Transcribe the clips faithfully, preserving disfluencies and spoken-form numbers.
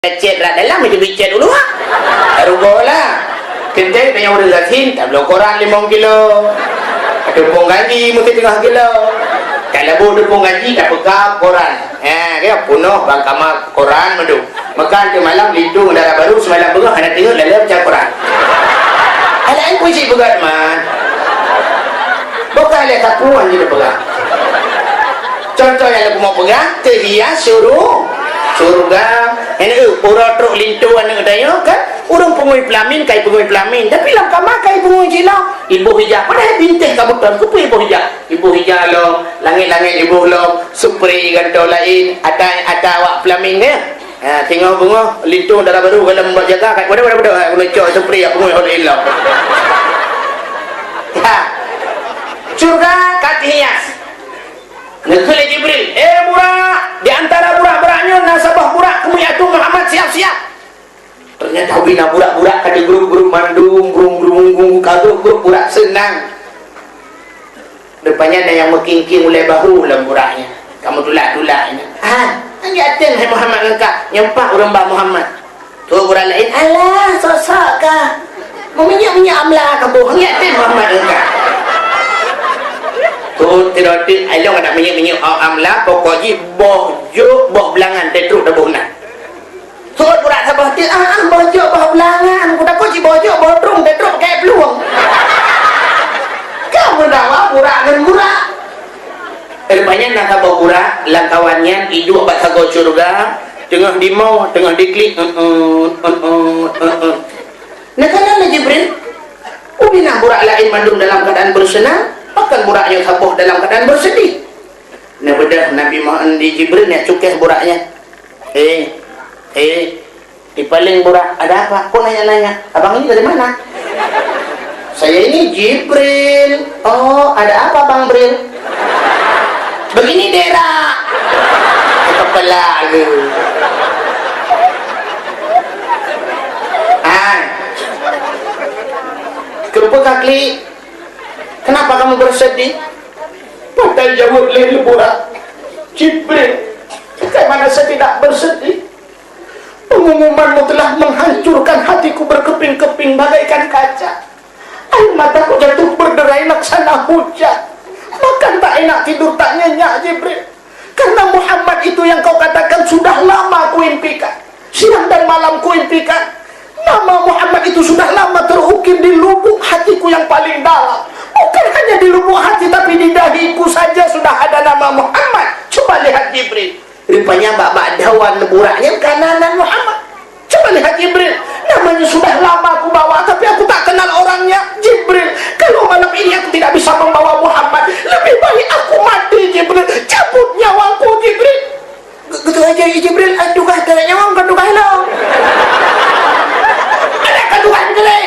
Cét rot dalam, macam bicet dulu, ha? Rugoe lah. Teuntèe tanyoe ureueng gasien, tabloe koran limong kilo. Teupeung gaji meuteungoh kilo. Talabu teupeung gaji, tapeuka koran. Ha, kan? Peunoh bak kama koran mandum. Meuka teumalam linto dara barô, seumalam beungoh hana teungeut lalé baca koran. Alah, eh, puisi peugah teuma. Bukan lé sapuan je peugah. Contoh nyang lôn peugah, teuhias syuru-, syurga. Nyan, eh, uroe trok linto aneuk tanyoe kan, ureueng pungui peulamin, kai pungui peulamin. Tapi lam kama kai pungui cit lom. Iboh ija, padahai bintéh ka beuton, keupeue iboh ija? Iboh ija lom, langét-langét iboh lom, supri gantoe laén, ata, ata awak peulamin, ya. Ha, singoh beungoh, linto dara barô, galom bak jaga, kat wadah, wadah, wadah, ha, guna cok supri, ya, pungui hol ilom. Ha. Syurga ka teuhias. Neukheun lé Jibril, "Eh, Burak, di antara burak-burak nyoe na saboh burak keumeung ateueh Muhammad, siap-siap." Ternyata ubé na burak-burak ka di grup-grup mandum, grup-grup, grup-grup burak seunang. Rupanya na nyang meukingking ulèe bahu lam burak nyan. Ka meutulak-tulak nyan. "Ah, nyan ateueng hai Muhammad ngon kah?" Nyan pat ureueng ba Muhammad. Trok burak laén, "Alah, sok-sok kah. Meuminyéuk-minyéuk amla kaboh, nyan ateueng Muhammad ngon kah." Trok teudok teuk, "Ayo keuneuk minyéuk-minyéuk amla, pokok jih boh jôk, boh beulangan teutrok taboh na." Sot burak saboh teuk, ah, ah, boh jôk, boh beulangan. Kutakot cit boh jôk, boh trueng, teutrok keu plueng. Ka meudawa burak ngon burak. Rupanya na saboh burak, lam kawan nyan, iduek bak sagoe syeuruga, teungoh dimoe, teungoh diklik, eun-eun, eun-eun, eun-eun. Nah, kana lé Jibril, ubé na burak laén mandum dalam keuadaan beuseunang, pakon burak nyoe saboh dalam keuadaan beuseudeh. Neubeudôh Nabi Muhammad di Jibril, nyan cukéh burak nyan. "Eh, eh, di paléng burak, ada apa? Kok nanya-nanya? Abang ini dari mana?" "Saya ini Jibril." "Oh, ada apa, Bang Bril?" "Begini, Dera." Kepala lu. Hai. Keupeue ka klik? Kenapa kamu bersedih? Padahai jaweueb lé burak, "Jibril, bagaimana saya tidak bersedih? Pengumumanmu telah menghancurkan hatiku berkeping-keping bagaikan kaca. Air mataku jatuh berderai laksana hujan. Makan tak enak, tidur tak nyenyak, Jibril. Karena Muhammad itu yang kau katakan sudah lama kuimpikan. Siang dan malam kuimpikan. Nama Muhammad itu sudah lama terukir di lubuk hatiku yang paling dalam. Bukan hanya di lubuk hati, tapi di dahiku saja sudah ada nama Muhammad. Coba lihat, Jibril." Rupanya bak-bak dawan burak nyan kana nan Muhammad. Coba lihat, Jibril, namanya sudah lama aku bawa, tapi aku tak kenal orangnya. Jibril, kalau malam ini aku tidak bisa membawa Muhammad, lebih baik aku mati, Jibril. Cabut nyawaku, Jibril. Ge-, gitu aja, Jibril, ah, tugaih keu nyawa, bukan tugaih lo. Ada kan tugaih keu lé.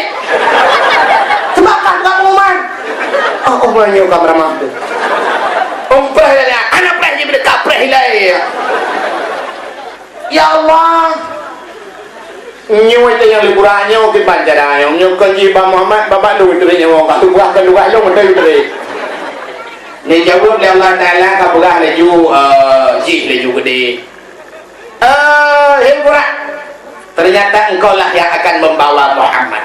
Sebab kan tukang pengumuman. Oh, oh, meunyoe ka meuramah tu. Umpreh dah, anak preh Jibril, ka preh ilai. Ya Allah. Nyoe teuh nyang lé burak nyoe kiban cara nyoe. Nyoe kon jih Bang Muhammad, babah lôn teuh nyoe, ka tugaih, ka tugaih lôn teuh teuh. Neujaweueb lé Allah Taala ka peugah laju, eh, jih laju keudeh. Eh, hei burak, ternyata engkau lah yang akan membawa Muhammad.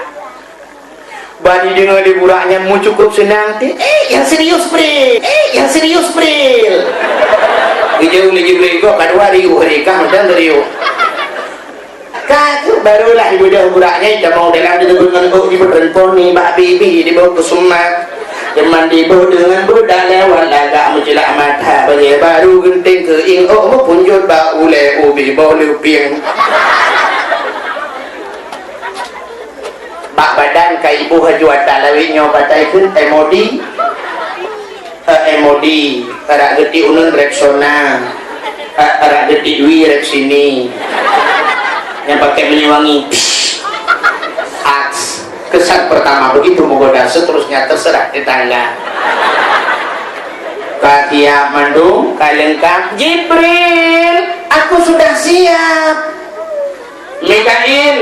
Ban jideungoe lé burak nyan meucukôp seunang teuh, "Eh, nyang serius, Bril! Eh, nyang serius, Bril!" Geujaweueb lé Jibril, "Gob ka dua riuh hari kah mantong serius." Ka tu barulah ibeudôh burak nyan, tamong dalam, diteubeuet ngon ôk, jibeutreun poni bak bibi, dibawa keu sumat. Teuma diboh deungon budak lewat lagak meucilak mata, bajèe baru geunteng keuieng, ôk meupunjot bak ulèe, ubé boh leupieng. Bak badan ka iboh laju ata lawét nyoe, patai kheun M O D. Eh, M O D, arak geuti uneun Rexona, eh, arak geuti dui Rexini. Nyang pakai minyeuk wangi. Psst. Aks. Kesan pertama begitu menggoda, seterusnya terserah tetangga. Ka siap mandum, ka leungkap. Jibril, aku sudah siap. Mikail,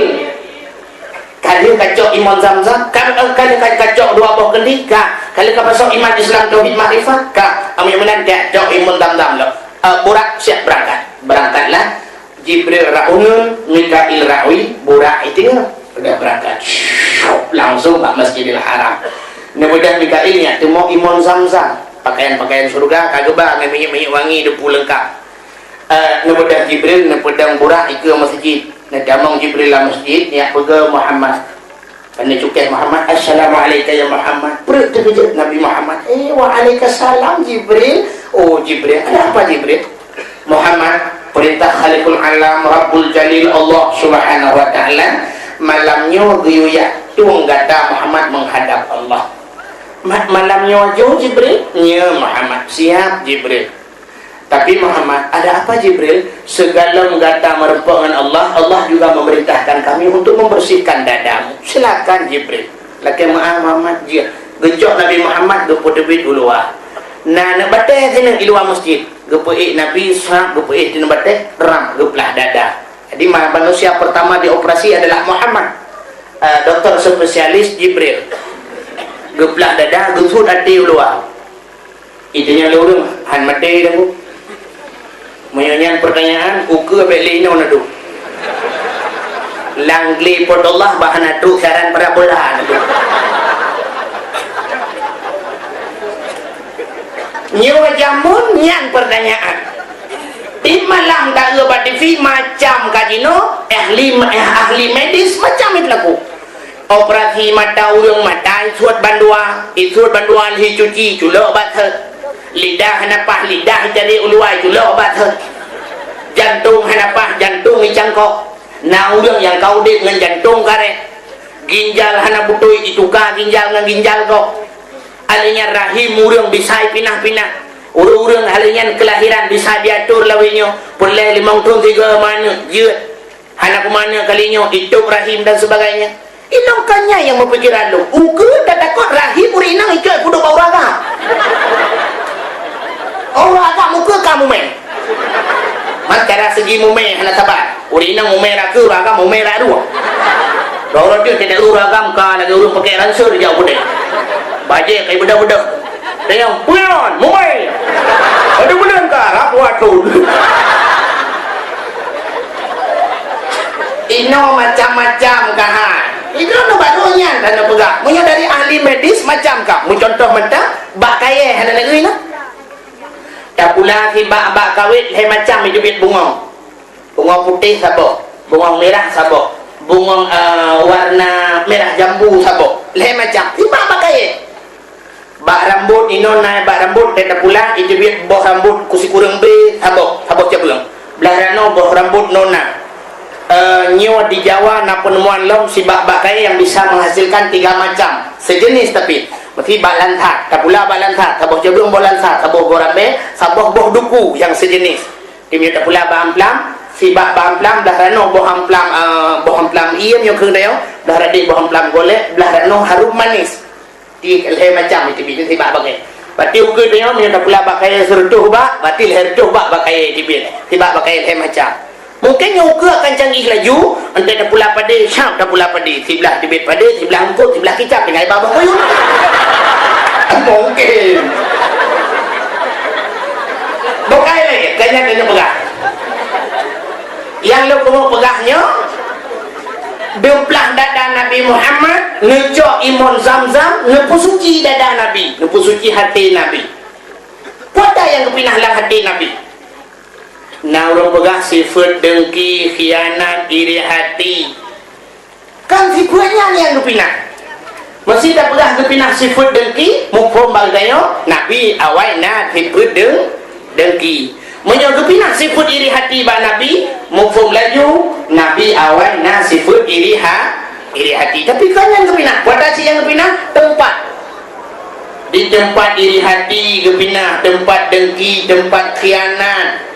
ka lheueh kacok imon Zamzam, ka, eh, ka lheueh ka, kacok dua boh kendi, ka, ka lheueh kapasok iman Islam tauhid makrifat, ka, amin meunan ka cok imon Zamzam lom. Eh, burak siap berangkat. Berangkatlah. Jibril rak uneun, Mikail rak wie, Burak i teungoh. Udah berangkat. Langsung bak Masjidil Haram. Neubeudôh Mikail nyan teumok imon Zamzam. Pakaian-pakaian syurga ka geuba ngon minyeuk-minyeuk wangi, debu leungkap. Eh, neubeudôh Jibril, neupeudong Burak ikeue masjid. Neutamong Jibril lam masjid, nyak peugah Muhammad. Kan neucukeh Muhammad, "Assalamu'alaika ya Muhammad." Peureuk teukeujot Nabi Muhammad. "Eh, wa'alaikasalam Jibril." "Oh, Jibril. Ada apa Jibril?" "Muhammad, perintah Khaliqul Alam, Rabbul Jalil, Allah Subhanahu wa Ta'ala, malam nyoe geuyue yak tueng gata Muhammad menghadap Allah." "Ma-, malam nyoe ajoe Jibril?" "Nyo Muhammad." "Siap Jibril." "Tapi Muhammad, ada apa Jibril?" "Segalom gata meureumpok ngon Allah, Allah juga memerintahkan kami untuk membersihkan dadamu." "Silakan Jibril." "Lakée meu'ah Muhammad, jeuet." Geucok Nabi Muhammad geupeuteubiet u luwa. Na aneuk batée sineuk di luwa masjid. Geupeuék Nabi, srap geupeuék sineuk batée, rap geuplah dada. Jadi ma-, manusia pertama dioperasi adalah Muhammad. Eh, doktor spesialis Jibril. Geuplah dada, geusut até u luwa. Iteunyong lé ureuëng, han maté dah bu. Meunyoe nyan pertanyaan, ukeue bék lé inoe neuduek. Lam glé Po teu Allah bah hana trok siaran parabola neuduek. Nyoe jameun nyan pertanyaan. Di malam taeu bak T V macam ka jinoe, ahli, ahli medis macam itu laku. Operasi mata ureuëng, mata isuet bandua, isuet bandua lheueh cuci, culok bak sot. Lidah hana paih, lidah icalek u luwa, culok bak sot. Jantong hana paih, jantong icangkok. Na ureuëng nyang ka udeb ngon jantong karet. Ginjal hana beutôi, ituka ginjal ngon ginjal gob. Alheuh nyan rahim ureuëng bisa ipinah-pinah. Ureuëng-ureuëng alheuh nyan keulahiran bisa diatur lawét nyoe, peureulée limong thon sigoe meuaneuk, jeuet. Hana kumanö kali nyoe, itôb rahim dan sebagainya. Inong ka nyan nyang meupikiran lôn. Ukeue tatakot rahim ureuëng inong icok peuduek bak ureuëng agam. Ureuëng agam ukeue ka mumé. Man cara segi mumé hana saban. Ureuëng inong mumé rak keue, ureuëng agam mumé rak rueng. Dua ureuëng tu tidak ureuëng agam ka lagée ureuëng pakai ransel jak udeb. Bajée kai beudôh-beudôh. Tanyong, "Peue nyan, mumai?" "Aduh, buleuen ka, rapuh atôn." Inoe macam-macam ka hai. Inoe nu baru nyan hana peugah. Meunyoe dari ahli medis macam ka. Meucuntoh mantong, bak kayée hana neugui na. Tapula sibak bak kawét lhée macam jiteubiet bungong. Bungong putéh saboh, bungong mirah saboh, bungong, eh, warna mirah jambu saboh. Lhée macam. Sibak bak kayée. Bak rambot inoe na bak rambot teuh tapula, jiteubiet boh rambot kusikureueng bé saboh, saboh cabeueng. Blah ranoe boh rambot nona. Eh, nyoe di Jawa na peuneumoan lom sibak bak kayée nyang bisa menghasilkan tiga macam, sejenis tapi. Meusi bak lansat, tapula bak lansat, saboh cabeueng boh lansat, saboh boh rambé, saboh boh duku nyang sejenis. Teuma tapula bak amplam, sibak bak amplam, blah ranoe boh amplam, eh, boh amplam ié nyoe keuneuk dayoe, blah radeh boh amplam golek, blah ranoe harum manis. Di lhée macam itu bikin sibak bagai. Berarti ukeue tanyoe meunyoe tapula bak kayée seureutôh bak, berarti lhée reutôh bak bak kayée jiteubiet. Sibak bak kayée lhée macam. Mungkin nyoe ukeue akan canggih laju, entah tapula padé, syam tapula padé, siblah teubiet padé, siblah eungkôt, siblah kicap, tinggai bak boh kayée. Mungkin. Bukai lé, kayée tanyoe peugah. Nyang lôn keuneuk peugah nyoe, geuplah dada Nabi Muhammad, neucok imon Zamzam, neupeusuci dada Nabi, neupeusuci até Nabi. Peue nyang geupinah lam até Nabi? Na ureuëng peugah sifeuet dengki, khianat, iri hati. Kan sifeuet nyan nyang geupinah. Meusé tapeugah geupinah sifeuet dengki, muphom bak geutanyoe, Nabi awai na sifeuet deng-, dengki. Meunyoe geupinah sifeuet iri hati bak Nabi, muphom laju, Nabi awai na sifeuet iri ha-, iri hati. Tapi kon nyan geupinah, peue cit nyang geupinah? Teumpat. Di teumpat iri hati geupinah, teumpat dengki, teumpat khianat.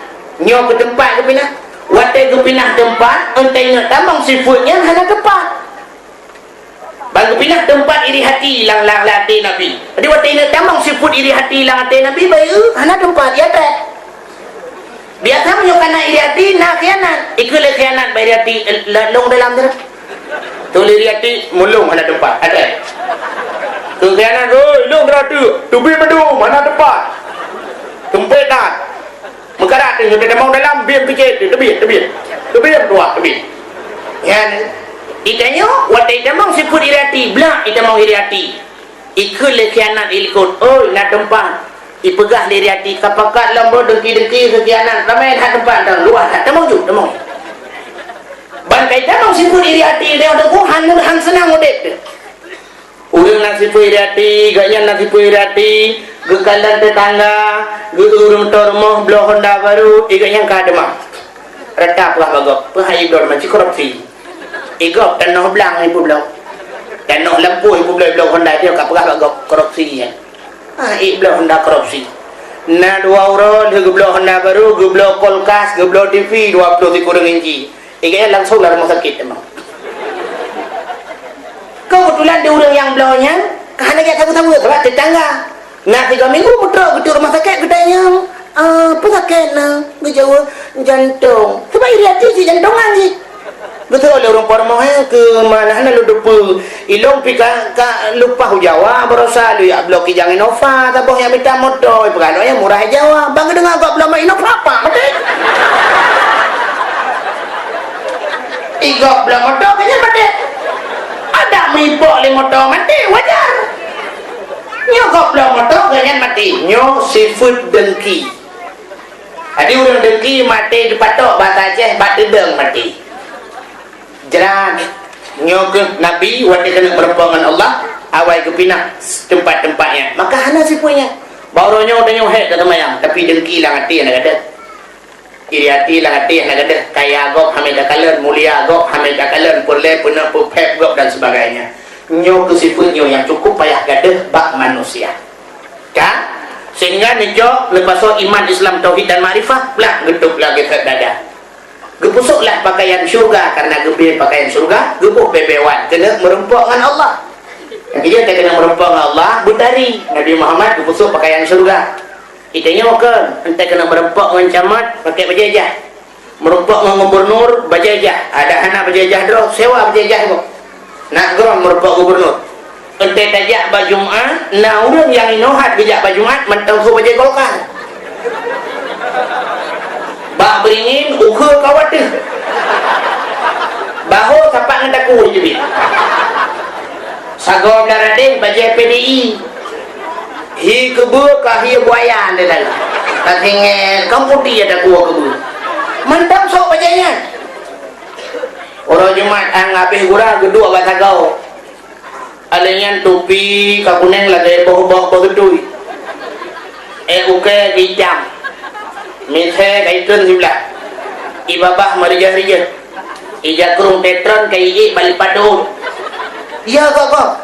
Nyoe keu teumpat geupinah. Watée geupinah teumpat, enteuk ingat tamong sifeuet nyan hana teumpat. Ban geupinah teumpat iri hati lam, lam, lam até Nabi. Jadi watée ingat tamong sifeuet iri hati lam até Nabi, bayeue hana teumpat, ya treb. Biasa meunyoe kana iri hati na khianat. Ikeu lé khianat bak iri hati, eh, la-, lôn dalam tu. Tu lé iri hati, mulông hana teumpat, ada. Keu khianat, oi, lôn ratu, teubiet mandum hana teumpat. Tumpet that. Meukarat teuh, teutamong dalam, biem picet teuh, teubiet, teubiet. Teubiet tuah, teubiet. Nyan, itanyoe, watèe itamong sifeuet iri até, blah itamong iri até. Ikheun lé khianat ilikot, oi, na teumpat. Ipeugah lé iri até, ka pakat lom bro, dengki-dengki, keu khianat, ramè that teumpat, dan luwah that, tamong ju, tamong. Ban ka itamong sifeuet iri até, lé teungku, han, han seunang udép teuh. Ureueng na sifeuet iri até, gobnyan na sifeuet iri até, geukalon teutangga, geu-, ureueng tô rumoh bloe honda barô, i gobnyan ka deungoe. Rata peugah bak gob, peue hai bloe meunan, ci korupsi. I gob tanoh blang ipeubloe. Tanoh lampôh ipeubloe, bloe honda nyoe ka peugah bak gob, korupsi nyan. Ah, i bloe honda korupsi. Na dua uroe lheueh geubloe honda barô, geubloe kulkas, geubloe T V dua ploh sikureueng inci. I gobnyan langsong lam rumoh sakét teuma. Keubeutulan di ureueng nyang bloe nyan, ka hana jak saweue-saweue, sabab teutangga. Na sigoe minggu meutrok geutrôk rumoh sakét, geutanyong, "Ah, peue sakét na?" Geujaweueb, "Jantong." Sabab iri até jih jantongan jih. Geutanyong lé ureueng po rumoh, "Hai, keu ma na hana lôn teupeue. Ilôn pih ka, ka lumpah u Jawa, baroesa lôn jak bloe Kijang Innova, saboh nyang mita moto, ipeugah lôn nyang murah Jawa." Ban geudeungoe gob bloe Innova, apa maté? I gob bloe moto, gobnyan maté. Adak meuipok lé moto maté, wajar. Nyoe gob bloe moto, gobnyan maté. Nyoe sifeuet dengki. Jadi ureueng dengki maté teupatok, bahasa Aceh, bak teudong maté. Jrat. Nyoe keuh Nabi watèe keuneuk meureumpok ngon Allah, awai geupinah teumpat-teumpat nyan. Maka hana sifeuet nyan. Bak uroe nyoe tanyoe hék taseumayang, tapi dengki lam até hana gadôh. Iri até lam até hana gadôh, kaya gob hana takalon, mulia gob hana takalon, peureulèe peunoh peuphét gob dan sebagainya. Nyoe keuh sifeuet nyoe nyang cukup payah gadôh bak manusia. Kan? Sehingga neujok neupasoe iman, Islam, tauhid dan makrifah, blah geutôb lagèe that dada. Geupeusôk lah pakaian syeuruga, karena geubri pakaian syeuruga, geuboh bèe-bèe wan keuneuk meureumpok ngon Allah. Nyang keujeuet keuneuk meureumpok ngon Allah, beutari. Nabi Muhammad geupeusôk pakaian syeuruga. Itanyoe kon, enteuk keuneuk meureumpok ngon camat, pakai bajèe jah. Meureumpok ngon gubernur, bajèe jah. Adak hana bajèe jah droe, sewa bajèe jah gob. Nak gob meureumpok gubernur. Enteuk tajak bak Jumat, na ureueng nyang inoe hat geujak bak Jumat, mantong sôk bajèe Golkar. Bak Beringin, ukheue ka watèe. Bahô sapat ngon takue jeuet. Sagoe blah radeh, bajèe P D I. Hi keubeue ka hi buaya nyan tadi. Ka singèt, ka putih ada dua keubeue. Mantong sôk bajèe nyan. Uroe Jumat, 'an habéh gura, geuduek bak sagoe. Alèh nyan tupi ka kunéng lagèe boh-boh beugeutui. Eh, ukèe geuitam. Misé ka itreun siblah. Ibabah meurijah-rijah. Ija krông teutreun ka iék bak lipat deuh. Ya, gob-gob.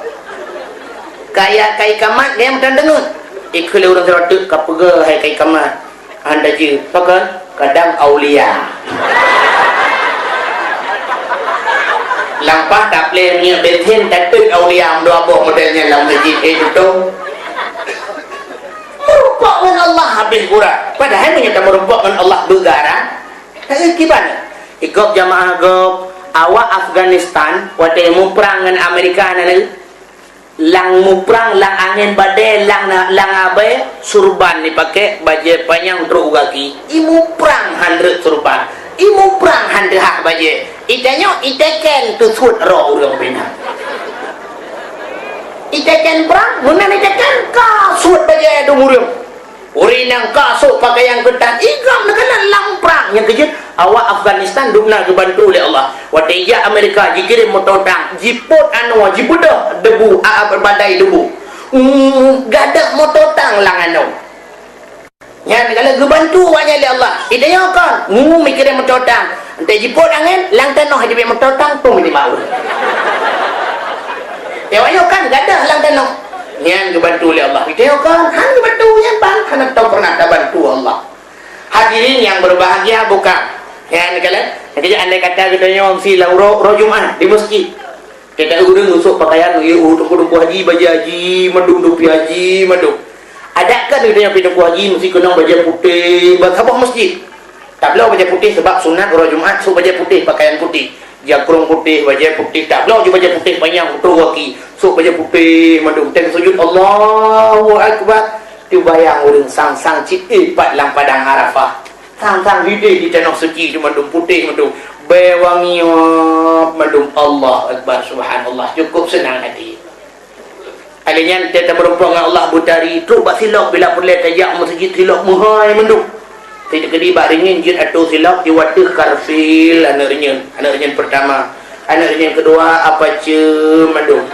Kaya kai kamat, dia meutan deungon. Ikheun lé ureueng sidroe teuk ka peugah hai kai kamat. Hana jeuet, pakon? Kadang aulia. Lampah taplè minyeuk bensin, tateuk aulia meudua boh model nyan lam masjid, eh, tutong. Meureumpok ngon Allah habéh gura. Padahai meunyoe tameureumpok ngon Allah beugara, eh, kiban. Ikop jamaah gob, awak Afghanistan, watèe muprang ngon Amerika na, Lang muprang, lang angén badai, lang na-, lang abée, surban jipakè, bajée panyang trok u gaki. I muprang han rhot surban. I muprang han teuhah bajée. I tanyoe i teken teusuet roh ureuëng bina. I teken prang, meunan i teken ka suet bajée dum ureuëng. Ureuëng nyang ka sôk pakaian keutan, i gob neukalon lam prang. Nyang keujeuet, awak Afghanistan dum na geubantu lé Allah. Watée jak Amerika, jikirém moto tang, jipot anoe, jibeudôh debu, a, a, badai debu. Hmm, gadôh moto tang lam anoe. Nyan kalau geubantu awak nyan lé Allah. I tanyoe kon, mu mikirém moto tang. Enteuk jipot angén, lam tanoh jibeuet moto tang, pun meutimau. Nyoe kan gadôh lam tanoh. Nyan geubantu lé Allah. Kita nyoe kan, han geubantu nyan ban, hana tau pernah tabantu Allah. Hadirin yang berbahagia bukan? Nyan kalian, jadi andai kata kita nyoe mesti lam ro-, roh Jumat di masjid. Kita ureuëng usôk pakaian, ya, oh, teungku-teungku haji, bajée haji, mandum topi haji, mandum. Adak kan kita nyoe pi teungku haji mesti keunong bajée putéh, ban saboh masjid. Tabloe bajée putéh sabab sunat uroe Jumat, sôk bajée putéh, pakaian putéh. Jakrong putéh, bajée putéh, tabloe ju bajée putéh panyang, putôh gaki, sôk bajée putéh mandum. Teuka sujud, Allahu Akbar. Teubayang ureuëng sang-sang cit, eh, pat lam padang Arafah. Sang-sang hideh di tanoh suci tu mandum, putéh mandum. Bèe wangi mandum. Allahu Akbar, subhanallah. Cukup seunang hati. Alèh nyan, teuh tameurumpok ngon Allah beutari, trok bak silop bila peureulèe tajak meuseujid, silop meuhai mandum. Teukeudi bak reunyeun jeuet atô silop, jiwoe ateuh karfil aneuk reunyeun, aneuk reunyeun peurtama. Aneuk reunyeun keudua, apace mandum.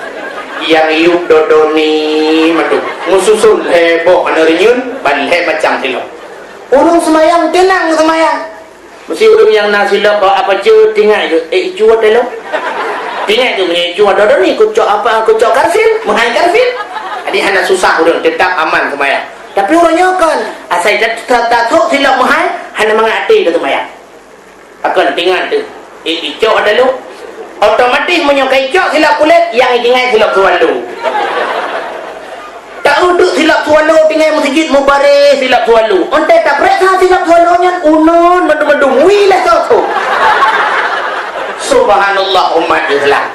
Nyang yup dodoni mandum. Meususon lhèe boh aneuk reunyeun, ban lhèe macam silop. Ureueng seumayang teunang seumayang. Meusi ureueng nyang na silop bak apace, tingai geuh, "Eh, icu ata lôn." Tingai geuh meunyoe icu ata lôn ni, kucok apa, kucok karfil, meuhai karfil. Jadi hana susah ureueng, teutap aman seumayang. Tapi ureueng nyoe kon, asai ta-, ta-, tatrok silop meuhai, hana mangat até teuh seumayang. Pakon tingai teuh, "Eh, icok ata lôn." Otomatis meunyoe ka icok silop kulét, nyang itingai silop swallow. Taeu teuk silop swallow tinggai meuseujid, mubareh silop swallow. Ontée tapriksa silop swallow nyan, uneun mandum-mandum, wih lé soe-soe. Subhanallah, umat Islam.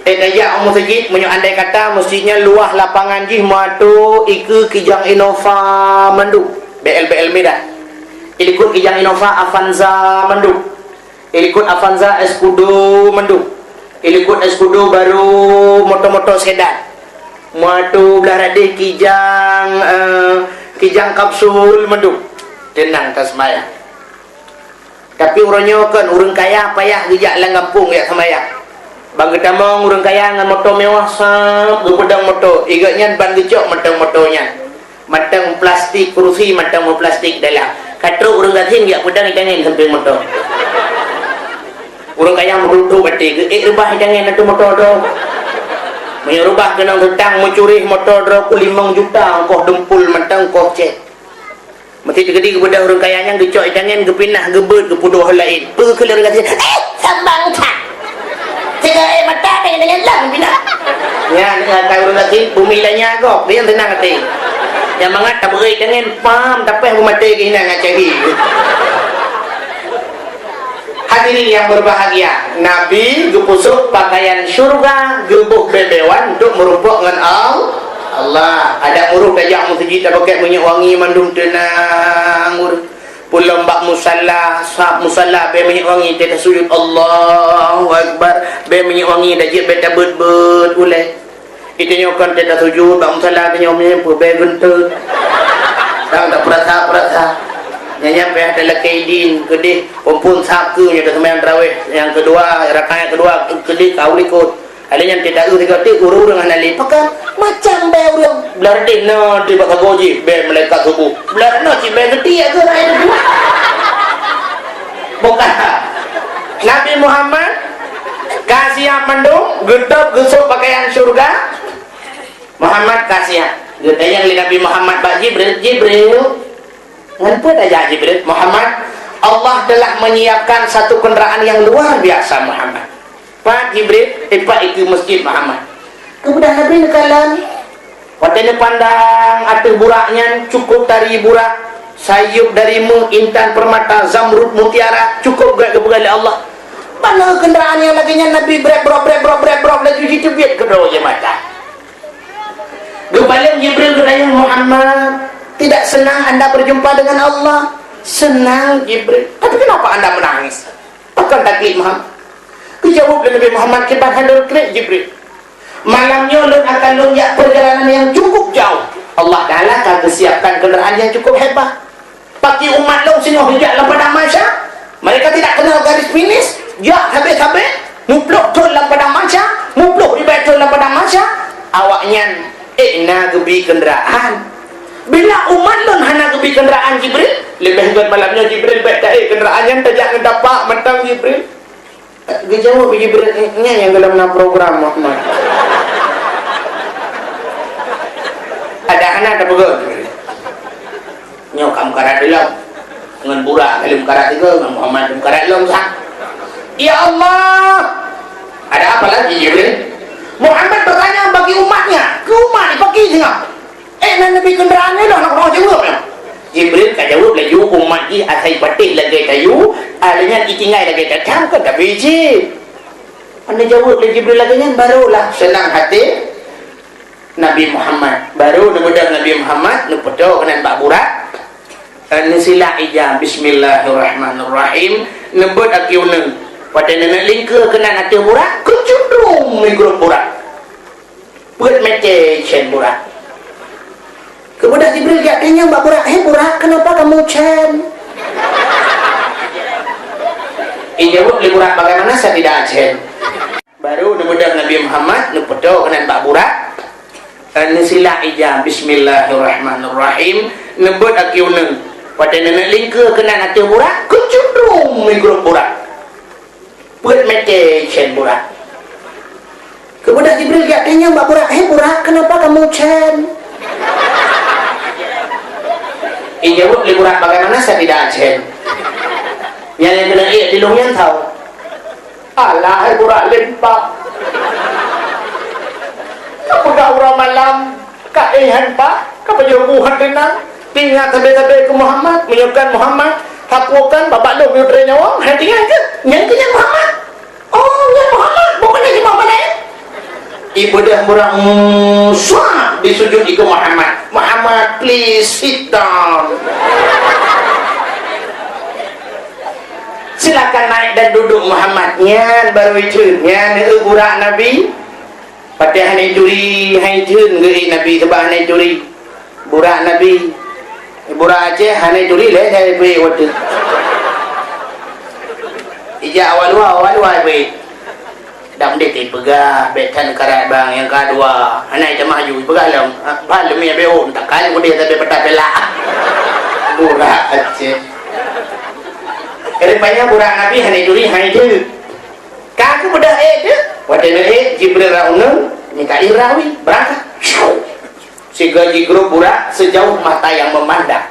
Eh, tajak u meuseujid, meunyoe andai kata meuseujid nyan luwah lapangan jih, meuatô ikeue Kijang Innova mandum, B L B L mirah. Ilikot Kijang Innova, Avanza mandum. Ilikot Avanza, Escudo mandum. Ilikot Escudo barô moto-moto sedan. Meuatô blah radeh Kijang, eh, Kijang Kapsul mandum. Teunang taseumayang. Tapi uroe nyoe kon ureueng kaya payah geujak lam gampông jak seumayang. Ban geutamong ureueng kaya ngon moto mewah, sab, geupeudong moto, i gobnyan ban geucok mantong moto nyan. Mantong plastik kurusi, mantong plastik dalam. Ka trok ureueng gasien geujak peudong itangen sampéng moto. Ureueng kaya meurutoh batée geuh, "Eh, reubah itangen ateueh moto droe." Meunyoe reubah keunong teutang meucuri moto droe ku limong juta, ongkoh dumpul mantong, ongkoh cét. Meuti teukeudi geubeudôh ureueng kaya nyan geucok itangen, geupinah, geubeuet, geupudôh laén. Peue keu lé ureueng gasien, "Eh, sambang that! Tiga eh mata tangen-tangen lam pinah." Nyan, nyan, ka ureueng gasien, bumi lanya gob, dia teunang até. Nyang mangat tabeuet itangen, pam, tapéh beumaté keuh inan ngon cahi. Hadirin yang berbahagia, Nabi geupeusok pakaian syurga, geuboh beubeue wan untuk meurumpok ngon Al-, Allah. Adak meuruh tajak meuseujid, tabakét minyeuk wangi mandum teunang. Pulom bak musalla, sab musalla bèe minyeuk wangi, teuh tasujud, Allahu Akbar, bèe minyeuk wangi, tajeuet bèe tabeuet-beuet ulèe. Iteunyoe kon teuh tasujud bak musalla, teunyoe meupeubèe geunteut. Dang tapeurasa-peurasa. Nyan nyan payah talakée idin, keudeh phon-phon sab keuh nyoe taseumayang tarawih nyang keudua, rakaat nyang keudua, keudeh ka u likot. Alèh nyan teuh taeu sigoe teuk ureueng-ureueng hana lé. Pakon? Macam bèe ureueng. Blah radeh na di bak sagoe jih bèe malaikat suboh. Blah radeh na cit bèe geutiek keuh rakyat tu. Bukan. Nabi Muhammad ka siap mandum, geutôb geusok pakaian syurga. Muhammad ka siap. Geutanyong lé Nabi Muhammad bak Jibril, "Jibril, ngon peue tajak Jibril?" "Muhammad, Allah telah menyiapkan satu kenderaan yang luar biasa, Muhammad." "Pat, Jibril?" "Eh, pat ikeue meuseujid, Muhammad." Keumudian Nabi neukalon. Watèe neupandang ateueh burak nyan, cukup tari burak, sayeup dari meu, intan permata, zamrud, mutiara, cukup gèt geupeugah lé Allah. Bak na kenderaan nyang lagèe nyan Nabi brek brok, brek brok, brek brok, laju jiteubiet keudroe jih mata. Geupaleng Jibril geutanyong, "Muhammad, tidak senang anda berjumpa dengan Allah?" "Senang, Jibril. Tapi kenapa anda menangis?" "Pakon takliek, Muhammad?" Geujaweueb lé Nabi Muhammad, "Kiban hana lôn kriet, Jibril. Malam nyoe lôn akan lôn jak peurjalanan nyang cukup jauh. Allah Taala ka geusiapkan kenderaan nyang cukup hebat. Paki umat lôn singoh jijak lam padang mahsyar, mereka tidak kenal garis finish, jak sabé-sabé, muplôh thon lam padang mahsyar, muplôh ribèe thon lam padang mahsyar, awaknyan ék na geubi kenderaan. Bila umat lôn hana geubi kenderaan, Jibril, leubeh gèt malam nyoe, Jibril, bèk taék kenderaan nyan, tajak ngon tapak mantong, Jibril." Geujaweueb Jibril, "Nyan nyang gohlom na program, Muhammad." Adak hana tapeugah Jibril. Nyoe ka meukarat lom. Ngon burak ka lheueh meukarat sigoe, ngon Muhammad meukarat lom sah. "Ya Allah!" "Ada apa lagi, Jibril?" Muhammad bertanya bagi umatnya, keu umat jih, paki singoh. "Eh, na neubi kenderaan nyoe dah, na keudroe jaweueb nyoe." Jibril ka jaweueb laju, umat jih asai patéh lagèe tayue, alèh nyan itinggai lagèe cacang, kon tapi cit. Hana jaweueb lé Jibril lagèe nyan, barulah seunang até. Nabi Muhammad. Baru neubeudôh Nabi Muhammad, neupeutoe keunan bak Burak. Eh, neusilak ija, "Bismillahirrahmanirrahim." Neubeuet aki uneung. Watée neuneuk lingkeue keunan ateueh Burak, keucundrum migrop Burak. Peuet mete cen Burak. Keumudian Jibril geutanyong bak Burak, "Hei Burak, kenapa kamu cen?" Ijaweueb lé Burak, "Bagaimana saya tidak cen?" Baru neubeudôh Nabi Muhammad, neupeutoe keunan bak Burak. Eh, neusilak ija, "Bismillahirrahmanirrahim." Neubeuet aki uneung. Watée neuneuk lingkeue keunan ateueh Burak, keucundrum migrop Burak. Peuet mete cen Burak. Keumudian Jibril geutanyong bak Burak, "Hei Burak, kenapa kamu cen?" Ijaweueb lé Burak, "Bagaimana saya tidak cen?" Nyang keuneuk ék di lôn nyan tho. "Alah, hai Burak limpah. Ka peugah uroe malam, ka éh han paih, ka pajoh bu han teunang. Teuingat sabe-sabe keu Muhammad, meunyoe kon Muhammad, sapeue kon babah lôn meunyoe treb nyoe, hana teuingat keuh? Nyan keuh nyan Muhammad. Oh, nyan Muhammad, bukan lagi Muhammad laén." Ibeudôh Burak, mm, swa, disujud keu Muhammad. "Muhammad, please sit down." "Silakan naik dan duduk, Muhammad." Nyan baru itheun, nyan, eh, Burak Nabi. Watée hana ituri, hana itheun geuék Nabi, sabab hana ituri. Burak Nabi, Burak Aceh hana ituri lé, saya bri watée. Ijak awak luwa, awak luwa bri. Dak meudeungoe peugah, bék that karat bang, nyang ka dua. Hana itamah ju, peugah lom. Ah, ban lom ya beu, tak kan meudeungoe tapi peta pelak. Burak Aceh. Rupanya Burak Nabi hana ituri, hana itheun. Ka geubeudôh ék teuh, watée neuék Jibril rot uneung, Mikail rot wie, beurangkat. Syuu! Sigoe jigrôp Burak sejauh mata yang memandang.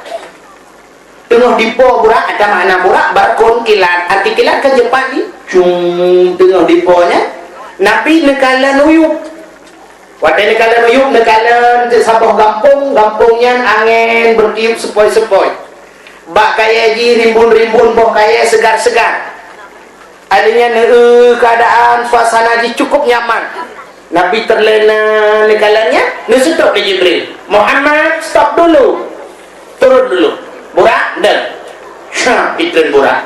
Teungoh dipo Burak, ada makna Burak, barkon kilat, arti kilat kan cepat ji. Cung, teungoh dipo nyan, Nabi neukalon uyueb. Watée neukalon uyueb, neukalon teuk saboh gampông, gampông nyan angén beutiup seupoi-seupoi. Bak kayée jih rimbun-rimbun boh kayée seugar-seugar. Alheuh nyan, eu, keuadaan suasana jih cukup nyaman. Nabi teurlena neukalon nyan, neuseutôt lé Jibril, "Muhammad, stop dulu. Turun dulu. Burak, deuh." Syah, jitreun Burak.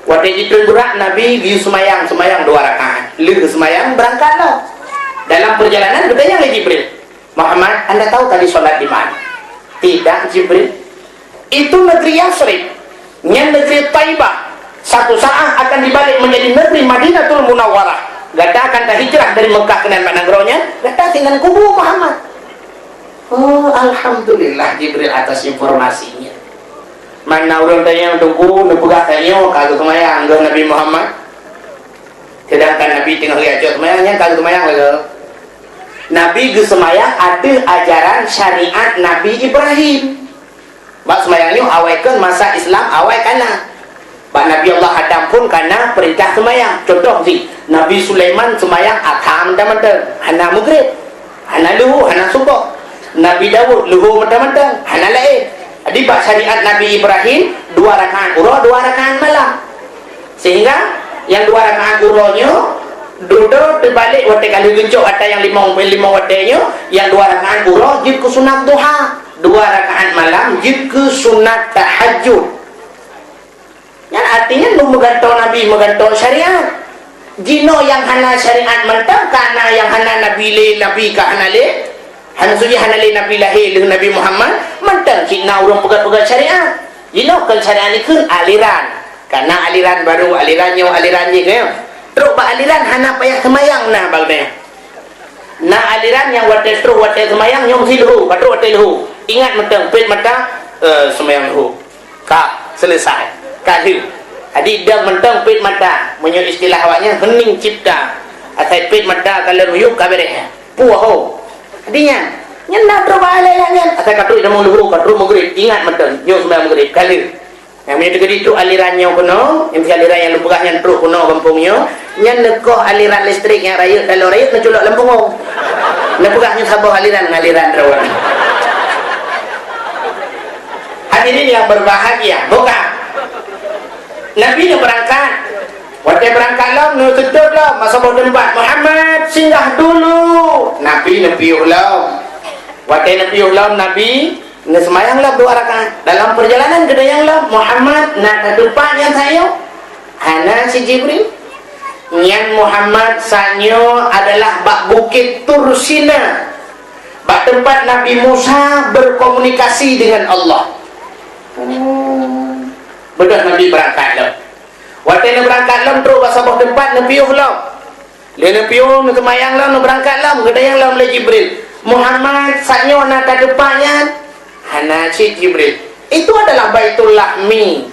Watée jitreun Burak, Nabi geuyue seumayang, seumayang dua rakaat. Lheuh seumayang, beurangkat lom. Dalam peurjalanan, geutanyong lé Jibril, "Muhammad, anda tahu tadi sholat di mana?" "Tidak, Jibril." "Itu negeri Yasrib. Nyan negeri Taibah. Satu saat akan dibalik menjadi negeri Madinatul Munawwarah. Gata akan tahijrah dari Mekah keunan bak nanggroe nyan, gata tinggai kubu Muhammad." Oh, alhamdulillah Jibril atas informasinya. Mana ureuëng tanyong teungku, neupeugah tanyoe ka geuseumayang geuh Nabi Muhammad. Sedangkan Nabi teungoh geucok seumayang, nyan ka geuseumayang lagée. Nabi geuseumayang ateueh ajaran syariat Nabi Ibrahim. Bak seumayang nyoe awai kon masa Islam awai kana. Bak Nabi Allah Adam pun kana peurintah seumayang. Contoh jih, Nabi Sulaiman seumayang adha mantong-mantong, hana meugrib, hana luhu, hana suboh. Nabi Daud luhu mantong-mantong, hana laén. Jadi bak syariat Nabi Ibrahim, dua rakaat uroe, dua rakaat malam. Sehingga nyang dua rakaat uroe nyoe, dudoe teubalek watée ka lheueh geucok ata nyang limong, limong watée nyoe, nyang dua rakaat uroe jeuet keu sunat duha, dua rakaat malam jeuet keu sunat tahajud. Nyan artinya lôn meugantoe Nabi, meugantoe syariat. Jinoe nyang hana syariat mantong, ka na nyang hana Nabi lé, Nabi ka hana lé. Hana sujih hana lé Nabi lahé lheueh Nabi Muhammad, mantong cit na ureuëng peugah-peugah syariat. Jinoe kon syariat ikheun aliran. Ka na aliran baru, aliran nyoe, aliran jih, kan? Trok bak aliran hana payah seumayang na bak geutanyoe. Na aliran nyang watée troh watée seumayang nyoe meusti leuhô, ka troh watée leuhô. Ingat mantong, pet mata, eh, seumayang leuhô. Ka, selesai. Ka lheueh. Jadi dong mantong pet mata. Meunyoe istilah awaknyan, hening cipta. Asai pet mata ka lheueh miyueb ka beréh. Puih ho. Jadi nyan, nyan na troh bak alai nyan. Asai ka troh tamong leuhô, ka troh meugrib. Ingat mantong, nyoe seumayang meugrib. Ka lheueh. Nyang meunyoe teukeudi trok aliran nyoe keunoe, nyang aliran nyang lôn peugah nyan trok keunoe gampông nyoe, nyan neukoh aliran listrik nyang rayeuk, taloe rayeuk neuculok lam punggong. Neupeugah nyoe saboh aliran ngon aliran droe. Hadirin yang berbahagia, buka. Nabi neubeurangkat. Watée beurangkat lom, neuseutôt lom, masa boh teumpat, "Muhammad, singgah dulu." Nabi neupiôh lom. Watée neupiôh lom Nabi, neuseumayang lom dua rakaat. Dalam peurjalanan geutanyong lom, "Muhammad, na ka teumpat nyan sayoe?" "Hana," cit Jibril. "Nyan Muhammad, sayoe adalah bak Bukét Tur Sina, bak teumpat Nabi Musa berkomunikasi dengan Allah." Beudôh Nabi beurangkat lom. Watée neubeurangkat lom, trok bak saboh teumpat neupiôh lom. Lheueh neupiôh, neuseumayang lom, neubeurangkat lom, geutanyong lom lé Jibril, "Muhammad, sayoe na ka teumpat nyan?" "Hana," cit Jibril. "Itu adalah Baitul Lahmi.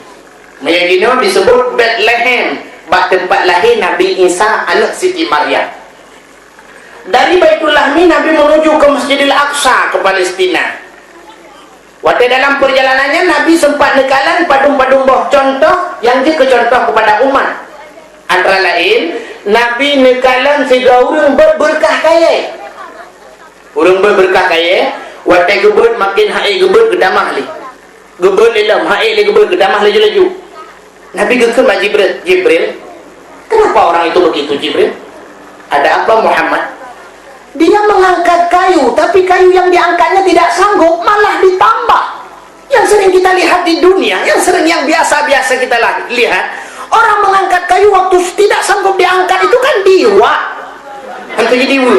Meunyoe jinoe disebut Betlehem, bak teumpat lahé Nabi Isa, aneuëk Siti Maryam." Dari Baitul Lahmi, Nabi menuju ke Masjidil Aqsa, ke Palestina. Watée dalam peurjalanan nyan, Nabi seumpat neukalon padum-padum boh cuntoh nyang jeuet keu cuntoh keupada umat. Antara laén, Nabi neukalon sidroe ureuëng beuet beureukat kayée. Ureuëng beuet beureukat kayée, watée geubeuet, maken han ék geubeuet, geutamah lé. Geubeuet lé lom, han ék lé geubeuet, geutamah laju-laju. Nabi geukheun bak Jibril, "Jibril, kenapa orang itu begitu, Jibril?" "Ada apa, Muhammad?" "Dia mengangkat kayu, tapi kayu yang diangkatnya tidak sanggup, malah ditambah." Yang sering kita lihat di dunia, yang sering, yang biasa-biasa kita lah, lihat, orang mengangkat kayu waktu tidak sanggup diangkat itu kan diwa. Hantu jadi wa.